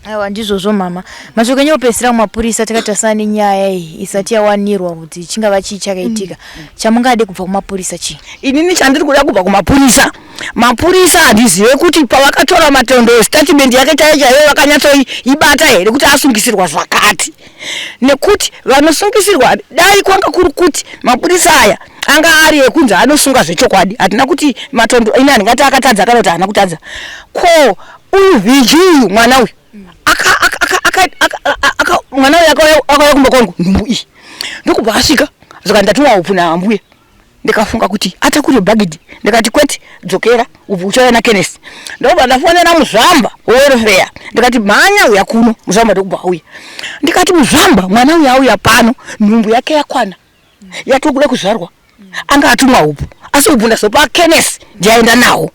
Aiwa, ndizvozvo mama. Mashoko enyu opedzisira kumapurisa, takatarisana nenyaya iyi isati yawanirwa kuti chingava chii chakaitika, chamungade kubva kumapurisa chii? Inini chandiri kuda kubva kumapurisa, mapurisa handizive kuti pavakatora matondo statement yake chaiyo chaiyo vakanyatsoibata here kuti asungisirwa zvakati, nekuti vanosungisirwa, dai kwanga kuri kuti mapurisa aya anga ari ekunzi anosunga zvechokwadi, hatina kuti matondo ini handingati akatadza kana kuti haana kutadza. Ko uyu vhiji uyu, mwana uyu mwana uyu akauya kumba kwangu nhumbu iyi, ndokubva asvika zvikati ndatumwa upfu naambuya. Ndikafunga kuti atakure bhagidhi, ndikati kwete, dzokera, upfu uchauya naKenesi. Ndokubva ndafonera muzvamba wewelfare, ndikati mhanya uya kuno. Muzvamba ndokubva auya. Ndikati muzvamba, mwana uyu auya pano, nhumbu yake yakwana, yatokuda kuzvarwa, anga atumwa upfu, asi upfu ndazopa Kenesi, ndiaenda nawo.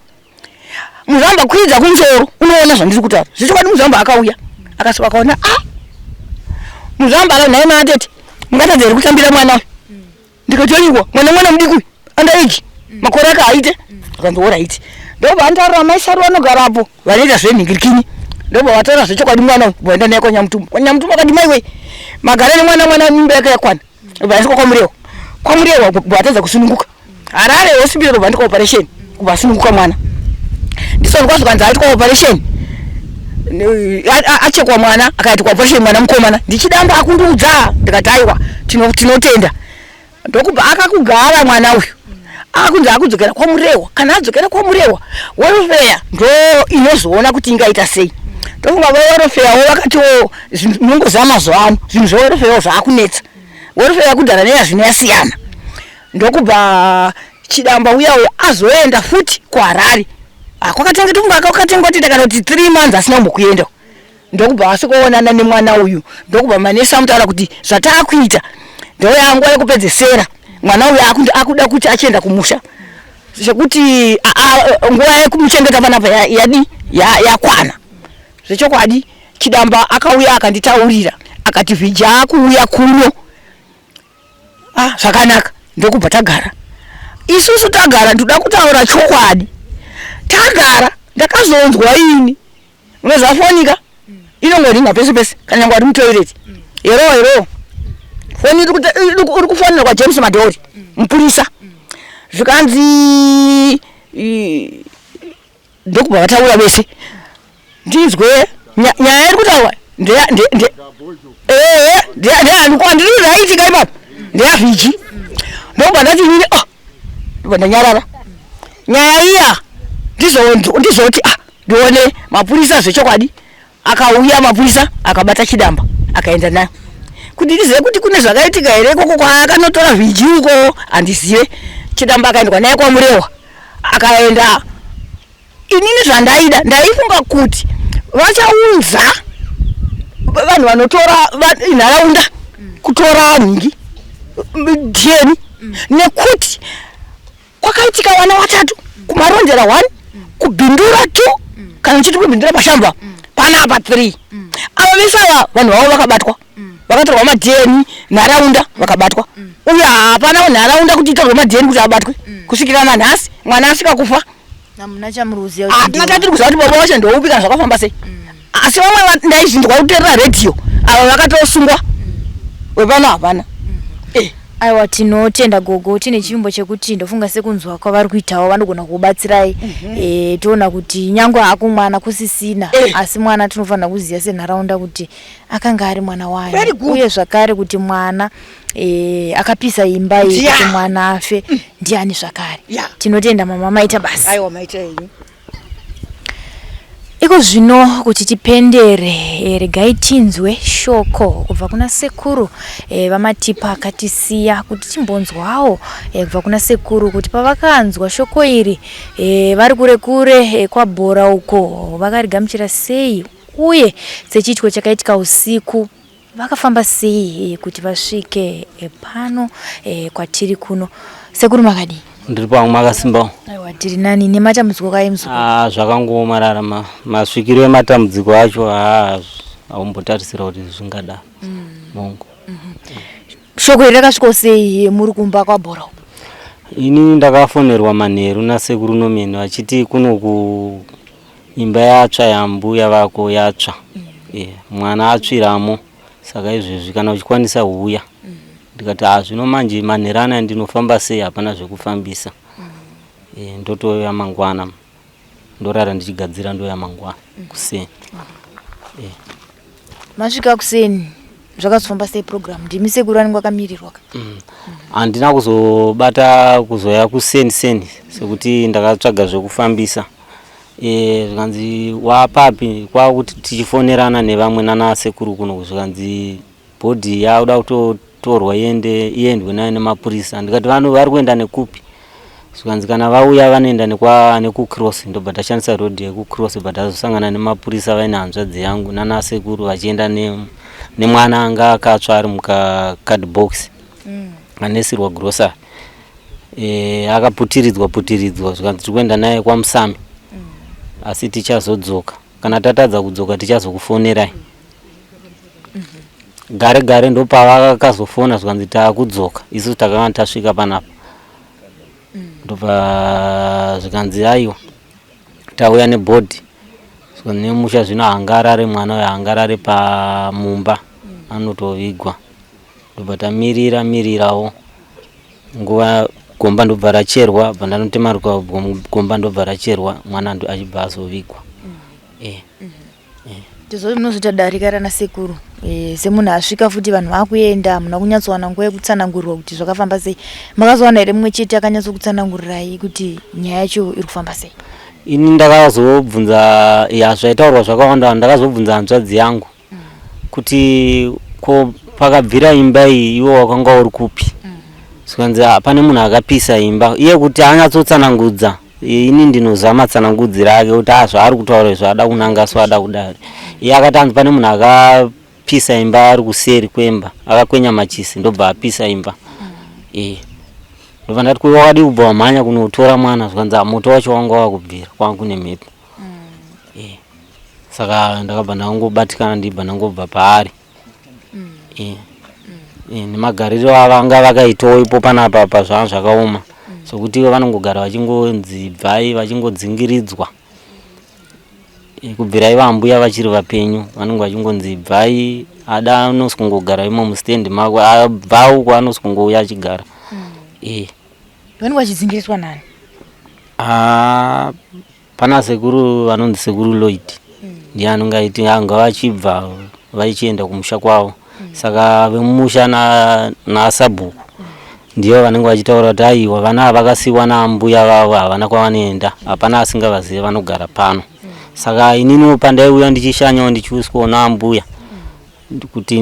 Muzvamba, kwidza kumusoro unoona zvandiri kutaura zvechokwadi. Muzvamba akauya, akasvika akaona. A, muzvamba akati, nhai maatete, mungatadza here kutambira mwana uyu? Ndikati aiwa, mwana mudiki uyu, under age, makore ake haaite. Akanzi alright. Ndobva antaurira mai Saru vanogarapo vanoita zvenhingirikini, ndobva vataura zvechokwadi. Mwana uyu vaenda naye kwaNyamutumba. KwaNyamutumba akati maiwei, magara nemwana, mwana mimba yake yakwana. Bva asvika kwaMurewa, kwaMurewa bva atadza kusununguka. Harare Hospital bva ndika operation, kubva asununguka mwana. Ndisonzwa zvikanzi aitwa operation, achekwa mwana, akaitwa operation mwana mukomana. Ndichidamba akundiudza, ndikati aiwa, tinotenda. Ndokubva akakugara mwana uyu, akunzi akudzokera kwaMurewa. Kana adzokera kwaMurewa, welfare ndo inozoona kuti ingaita sei. Ndofunga vewelfarewo vakatiwo munongoziva mazuva ano zvinhu zvewelfarewo zvaakunetsa, welfare yakudhara neyazvino yasiyana. Ndokubva Chidamba uya uya azoenda futi kuHarare. Kwakatanga tofunga kwakatanga kutoita kana kuti 3 months asina kumbokuenda. Ndokubva asvikoonana nemwana uyu, ndokubva manesi amutaura kuti zvataakuita ndoyanguva yekupedzesera, mwana uyu akuda kuti achienda kumusha, zvekuti nguva yekumuchengeta panapa yadi yakwana. Zvechokwadi Chidamba akauya akanditaurira, akati vhija akuuya kuno. Ah, zvakanaka. Ndokubva tagara isusu, tagara, ndoda kutaura chokwadi, tagara ndakazonzwa ini, unoziva fonika inongoringa pese pese, kana nyangwe ari mutoilet, hello, hello, foni iri kufonera kwaJames Madhori mupurisa. Zvikanzi ndokubva vataura vese, ndinzwe nyaya iri kutaurwa ndiri zvaitika ipapo ndeyavhiji. Ndokubva ndati inini, oh, ndobva ndanyarara nyaya iya. Ndizoti ah, ndione mapurisa zvechokwadi akauya, mapurisa akabata Chidamba akaenda nayo. Kuti ndizive kuti kune zvakaitika here ikoko kwaakanotora vhiji uko, handizive. Chidamba akaendwa naye kwaMurewa, akaenda. Inini zvandaida, ndaifunga kuti vachaunza vanhu vanotora nharaunda kutora nhingi DNA, nekuti kwakaitika vana vatatu kuMarondera 1, kuBindura 2, kana uchiti kuBindura pashamba panapa 3. Ava vese ava vanhu vavo vakabatwa, vakatorwa maDNA, nharaunda vakabatwa. Uye hapana nharaunda kuti itorwe maDNA kuti abatwe kusvikira nanhasi mwana asvika kufa. Hamuna chamuri kuziva? Hatina chatiri kuziva kuti baba vacho ndoupi kana zvakafamba sei. Asi vamwe ndaizvinzwa kuteerera redhiyo, ava vakatosungwa, wepano hapana. Aiwa, tinotenda gogo, tine chivimbo chekuti ndofunga sekunzwa kwavari kuitawo vanogona kukubatsirai. Toona kuti nyangwe hako mwana kusisina, asi mwana tinofanira kuziva senharaunda kuti akanga ari mwana wani, Very good. uye zvakare kuti mwana akapisa imba iyi kuti mwana afe ndiani zvakare. Tinotenda mama, maita basa. Aiwa, maita henyu. Iko zvino kuti tipendere, regai tinzwe shoko kubva kuna sekuru vaMatipa akatisiya, kuti timbonzwawo kubva kuna sekuru kuti pavakanzwa shoko iri vari kure kure kwabhora uko vakarigamuchira sei, uye sechiitiko chakaitika usiku vakafamba sei kuti vasvike pano kwatiri kuno. Sekuru, makadii? Ndiri pamwe, makasimbawo? Aiwa, tiri nani. Nematambudziko kai, muzukuru? Ah, zvakangoomarara. Masvikiro ematambudziko acho haa haumbotarisira kuti zvingadaro mongo. Shoko iri rakasvikawo sei muri kumba kwabhora uko? Ini ndakafonerwa manheru nasekuru Nomeni vachiti kuno ku imba yatsva, yambuya vako yatsva, mwana atsviramo, saka izvezvi kana uchikwanisa huya. Ndikati, ha, zvino manje manheru anaya ndinofamba sei? Hapana zvekufambisa. Ndotouya mangwana, ndorara ndichigadzira, ndoya mangwana kuseni. Masvika kuseni, zvakazofamba sei program? Ndimi sekuru vanenge vakamirirwa ka? Handina kuzobata kuzoya kuseni seni sekuti ndakatsvaga zvekufambisa. Zvikanzi wapapi, kwakuti tichifonerana nevamwe nana sekuru kuno, zvikanzi body yakuda kutotorwa iende, iendwe nayo nemapurisa. Ndikati vanhu vari kuenda nekupi? Zvikanzi kana vauya vanoenda nekucross. Ndobva tashandisa road yekucross, bva tazosangana nemapurisa vaine hanzvadzi yangu nana sekuru vachienda nemwana anga akatsva ari mukacardbox anesirwa grocery, akaputiridzwa putiridzwa. Zvikanzi tiri kuenda naye kwaMusami, asi tichazodzoka. Kana tatadza kudzoka tichazokufonerai. Gare gare ndopavakazofona, zvikanzi taakudzoka, isu takanga tasvika panapa. Ndobva zvikanzi aiwa, tauya nebody. Zvikanzi nemusha zvino haangarare mwana uyo, haangarare pamumba, anotovigwa. Ndobva tamirira mirirawo nguva, gomba ndobva racherwa, bva ndanotema gomba, ndobva racherwa, mwana achibva azovigwa. Tizoti munozoita darika rana sekuru, semunhu asvika futi vanhu vakuenda, hamuna kunyatsowana nguva yekutsanangurirwa kuti zvakafamba sei. Makazowana here mumwe chete akanyatsokutsanangurirai kuti nyaya yacho iri kufamba sei? Ini ndakazobvunza, ya, zvaitaurwa zvakawanda. Ndakazobvunza hanzvadzi yangu kuti ko pakabvira imba iyi iwe wakanga uri kupi? Zvikanzi, "Ah, pane munhu akapisa imba." Iye kuti anyatsotsanangudza, ini ndinoziva matsanangudziro ake kuti a zvaari kutaura izvo ada kunanga so ada kudari. Iye akati anzi pane munhu akapisa imba ari kuseri kwemba, akakwenya machisi ndobva apisa imba. Ndobva ndati, kuiwa wakadii kubva wamhanya kunotora mwana? Zvikanzi, "Ah, moto wacho wanga wakubvira, kwanga kune mhepo." Saka ndakabva ndangobatikana, ndibva ndangobva paari. Nemagariro avanga vakaitawo ipo panapa pa zvanga zvakaoma, sokuti ivo vanongogara vachingonzi bvai, vachingodzingiridzwa. Kubvira ivo ambuya vachiri vapenyu vanenge vachingonzi bvai, ada anosi kungogara imo mustendi mako, abva uko anosi kungouya achigara. Vanenge vachidzingiriswa nani? Ah, pana sekuru vanonzi sekuru Lloyd, ndiye anonge aiti anga vachibva vachienda kumusha kwavo. Saka vemumusha nasabhuku ndivo vanenge vachitaura kuti aiwa, vana ava vakasiyiwa naambuya vavo, havana kwavanoenda, hapana asingavazive, vanogara pano. Saka ininiwo pandaiuya ndichishanyawo ndichiuswawo naambuya kuti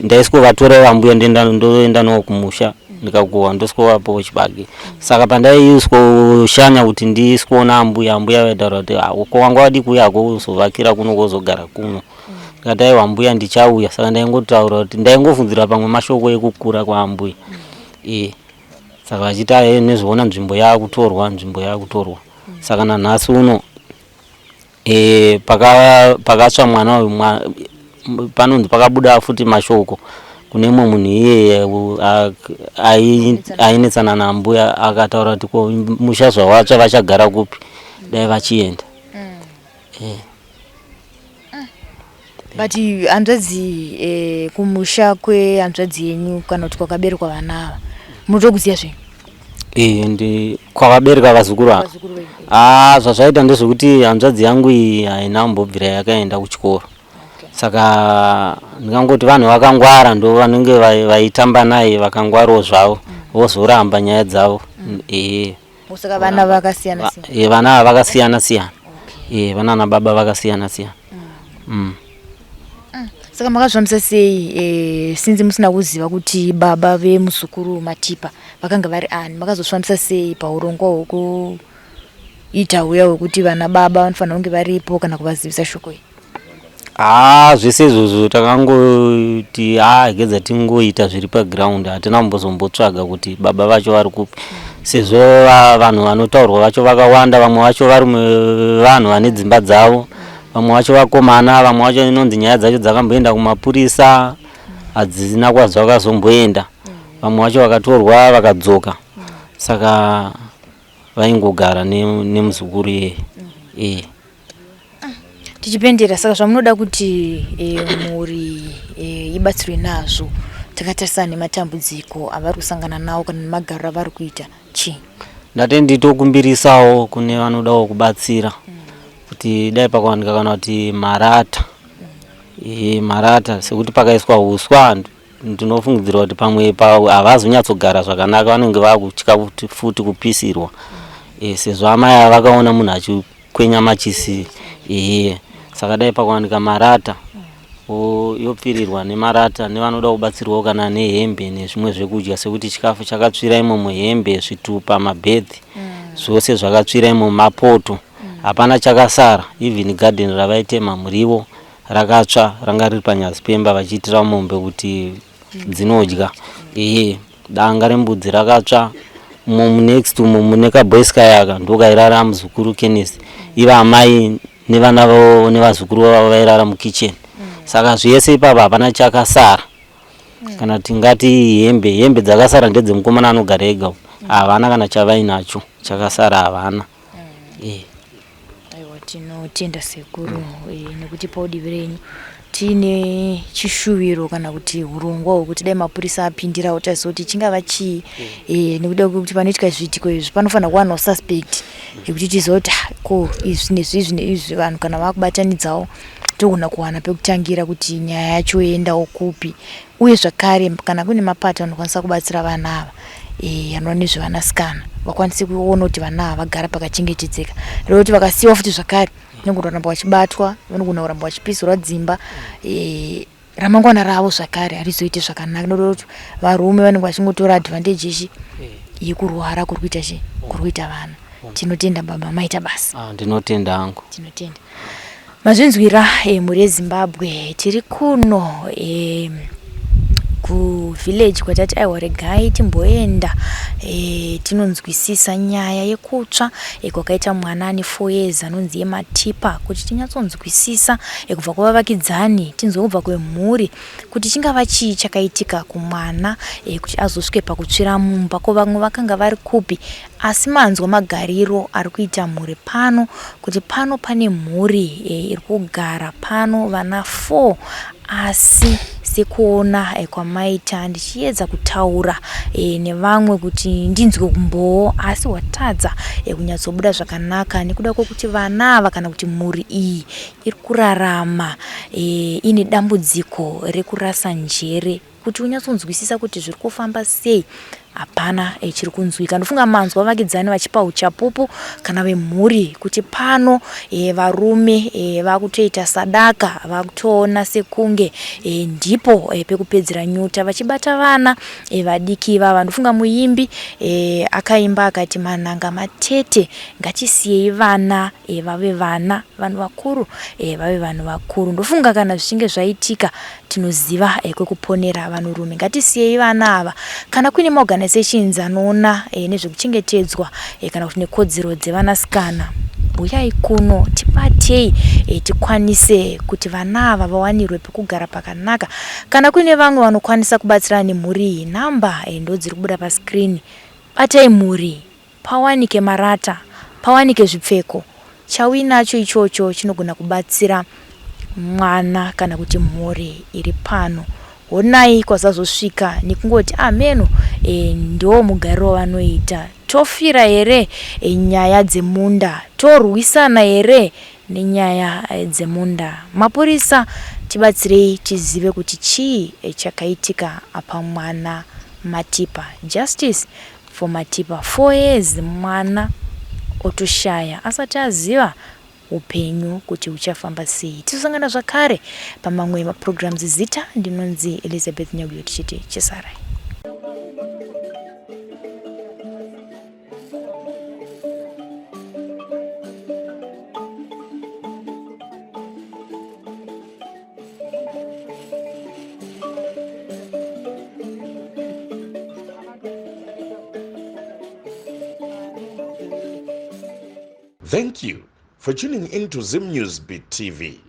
ndaisikovatora ambuya, ndoenda navo kumusha, ndikakuwa ndosikovapawo chibage. Saka pandaiuskoshanya kuti ndisikoona ambuya, ambuya vaitaura kuti, "Ah, ko wanga wadii kuuya hako uzovakira kuno, kozogara kuno?" Ndikati, aiwa mbuya, ndichauya. Saka ndaingotaura kuti ndaingofundzira pamwe mashoko ekukura kwaambuya. Saka vachiti aye nezvoona nzvimbo yakutorwa, nzvimbo yakutorwa. Saka nanhasi uno pakatsva mwana uyu, panonzi pakabuda futi mashoko kune mumwe munhu iyeye ainetsana nambuya, akataura kuti ko musha zvawatsva vachagara kupi, dai vachienda. But hanzvadzi eh, kumusha kwehanzvadzi yenyu kana kuti kwakaberekwa vana ava munotokuziva zvenyu? Eh, ndi kwakabereka vazukuru ava. Ah, zvazvaita ndezvekuti hanzvadzi yangu iyi haina kumbobvira yakaenda kuchikoro. Saka ndingangoti vanhu vakangwara ndo vanenge vaitamba naye vakangwarawo zvavo vozoramba nyaya dzavo. Eh. Saka vana vakasiyana siyana. Eh, vana ava vakasiyana siyana. Eh, vana nababa vakasiyana siyana. Saka makazvifambisa sei eh, since musina kuziva kuti baba vemuzukuru Matipa vakanga vari ani? Makazozvifambisa sei paurongwa hwekuita huya hwekuti vana baba vanofanira kunge varipo kana kuvazivisa shoko iri? Haa zvese izvozvo takangoti haa regedza tingoita zviri paground hatina kumbozombotsvaga kuti baba vacho vari kupi sezvo vanhu vanotaurwa vacho vakawanda vamwe vacho varume vanhu vane dzimba dzavo vamwe vacho vakomana vamwe vacho inonzi nyaya dzacho dzakamboenda kumapurisa hadzina kwadzakazomboenda vamwe vacho vakatorwa vakadzoka saka vaingogara nemuzukuru iyeye eh. Tichipendera saka zvamunoda kuti e, mhuri e, ibatsirwe nazvo takatarisana nematambudziko avari kusangana nawo kana nemagariro avari kuita chii? Ndati nditokumbirisawo kune vanodawo kubatsira kuti dai pakawanika kana kuti marata e, marata sekuti pakaiswa uswa ndinofungidzira kuti pamwe havazonyatsogara zvakanaka vanenge vakutya kuti futi kupisirwa e, sezvo amai ava vakaona munhu achikwenya machisi ehe saka dai pakawanika marata yopfirirwa nemarata nevanoda kubatsirwawo kana nehembe nezvimwe zvekudya sekuti chikafu chakatsvira imomo hembe zvitupa mabhedhi zvose zvakatsvira imomo mapoto hapana chakasara even garden ravaitema muriwo rakatsva ranga riri panyasi pemba vachiitira mombe kuti dzinodya ehe danga rembudzi rakatsva umo munext umo mune kaboys kayaka ndokairara muzukuru Kenneth ivo amai nevana vavo nevazukuru vavo vairara mukitchen saka zvese ipapa hapana chakasara kana tingati hembe hembe dzakasara ndedzemukomana anogara ega havana kana chavainacho chakasara havana eh. Aiwa tinotenda sekuru mm. Nekutipawo divi renyu tiine chishuviro kana kuti hurongwa hwekuti dai mapurisa apindirawo taziva kuti chingava chii mm. Nekuda kwekuti panoitika zviitiko izvi panofanira kuwanawo suspect yekuti tiziva kuti ah, ko izvi nezvizvi neizvi vanhu kana vakubatanidzawo togona kuwana pekutangira kuti nyaya yacho yoendawo kupi uye zvakare kana kune mapato anokwanisa kubatsira vana ava e, anoona nezvevanasikana vakwanise kuona kuti vana ava vagara pakachengetedzeka reva kuti vakasiyiwa futi zvakare vanogona kuramba vachibatwa vanogona kuramba vachipisirwa dzimba e, ramangwana ravo zvakare harizoiti zvakanaka nokuda kuti varume vanenge vachingotora advantage ichi yekurwara kuri kuita chi kuri kuita vana tinotenda baba maita basa ah, ndinotenda hangu tinotenda Mazvinzwira eh, mhuri yeZimbabwe tiri kuno eh, kuvillage kwatati aiwa regai timboenda e, tinonzwisisa nyaya yekutsva e, kwakaita mwana ane 4 years anonzi yematipa kuti tinyatsonzwisisa e, kubva kwavavakidzani tinzwe kubva kwemhuri kuti chingava chii chakaitika kumwana e, kuti azosvike pakutsvira mumba ko vamwe vakanga vari kupi Asi manzwa magariro ari kuita mhuri pano kuti pano pane mhuri iri kugara pano vana 4 asi sekuona kwamaita ndichiedza kutaura nevamwe kuti ndinzwe umbowo asi hwatadza kunyatsobuda zvakanaka nekuda kwekuti vana ava kana kuti mhuri iyi iri kurarama ine dambudziko rekurasa njere. Kuti unyatsonzwisisa kuti zviri kufamba sei hapana eh, chiri kunzwika. Ndofunga manzwa vavakidzani vachipa uchapupu kana vemhuri kuti pano eh, varume eh, vakutoita sadaka vakutoona sekunge eh, ndipo eh, pekupedzera nyota vachibata vana eh, vadiki ivava. Ndofunga muimbi eh, akaimba akati manhanga matete ngatisiyei vana eh, vave vana vanhu vakuru eh, vave vanhu vakuru. Ndofunga kana zvichinge zvaitika Tinoziva eh, kwekuponera vanhurume. Ngatisiyei vana ava. Kana kuine maorganizations anoona eh, nezvekuchengetedzwa eh, kana kuti nekodzero dzevanasikana, huyai kuno tibatei eh, tikwanise kuti vana ava vawanirwe pekugara pakanaka. Kana kuine vamwe vanokwanisa kubatsirana nemhuri iyi, nhamba eh, ndodziri kubuda pascreen. Batai mhuri pawanike marata, pawanike zvipfeko. Chauinacho ichocho chinogona kubatsira. mwana kana kuti mhuri iri pano. Honai kwazazosvika nekungoti ameno e, ndo mugariro wavanoita. Tofira here e, nyaya dzemunda? Torwisana here nenyaya e, dzemunda? Mapurisa tibatsirei tizive kuti chii e, chakaitika apa mwana Matipa. Justice for Matipa. 4 years mwana otoshaya asati aziva hupenyu kuti huchafamba sei. Tizosangana zvakare pamamwe maprograms. Zita ndinonzi Elizabeth Nyaguyo tichiti chisarai. Thank you for tuning in to Zim News Beat TV.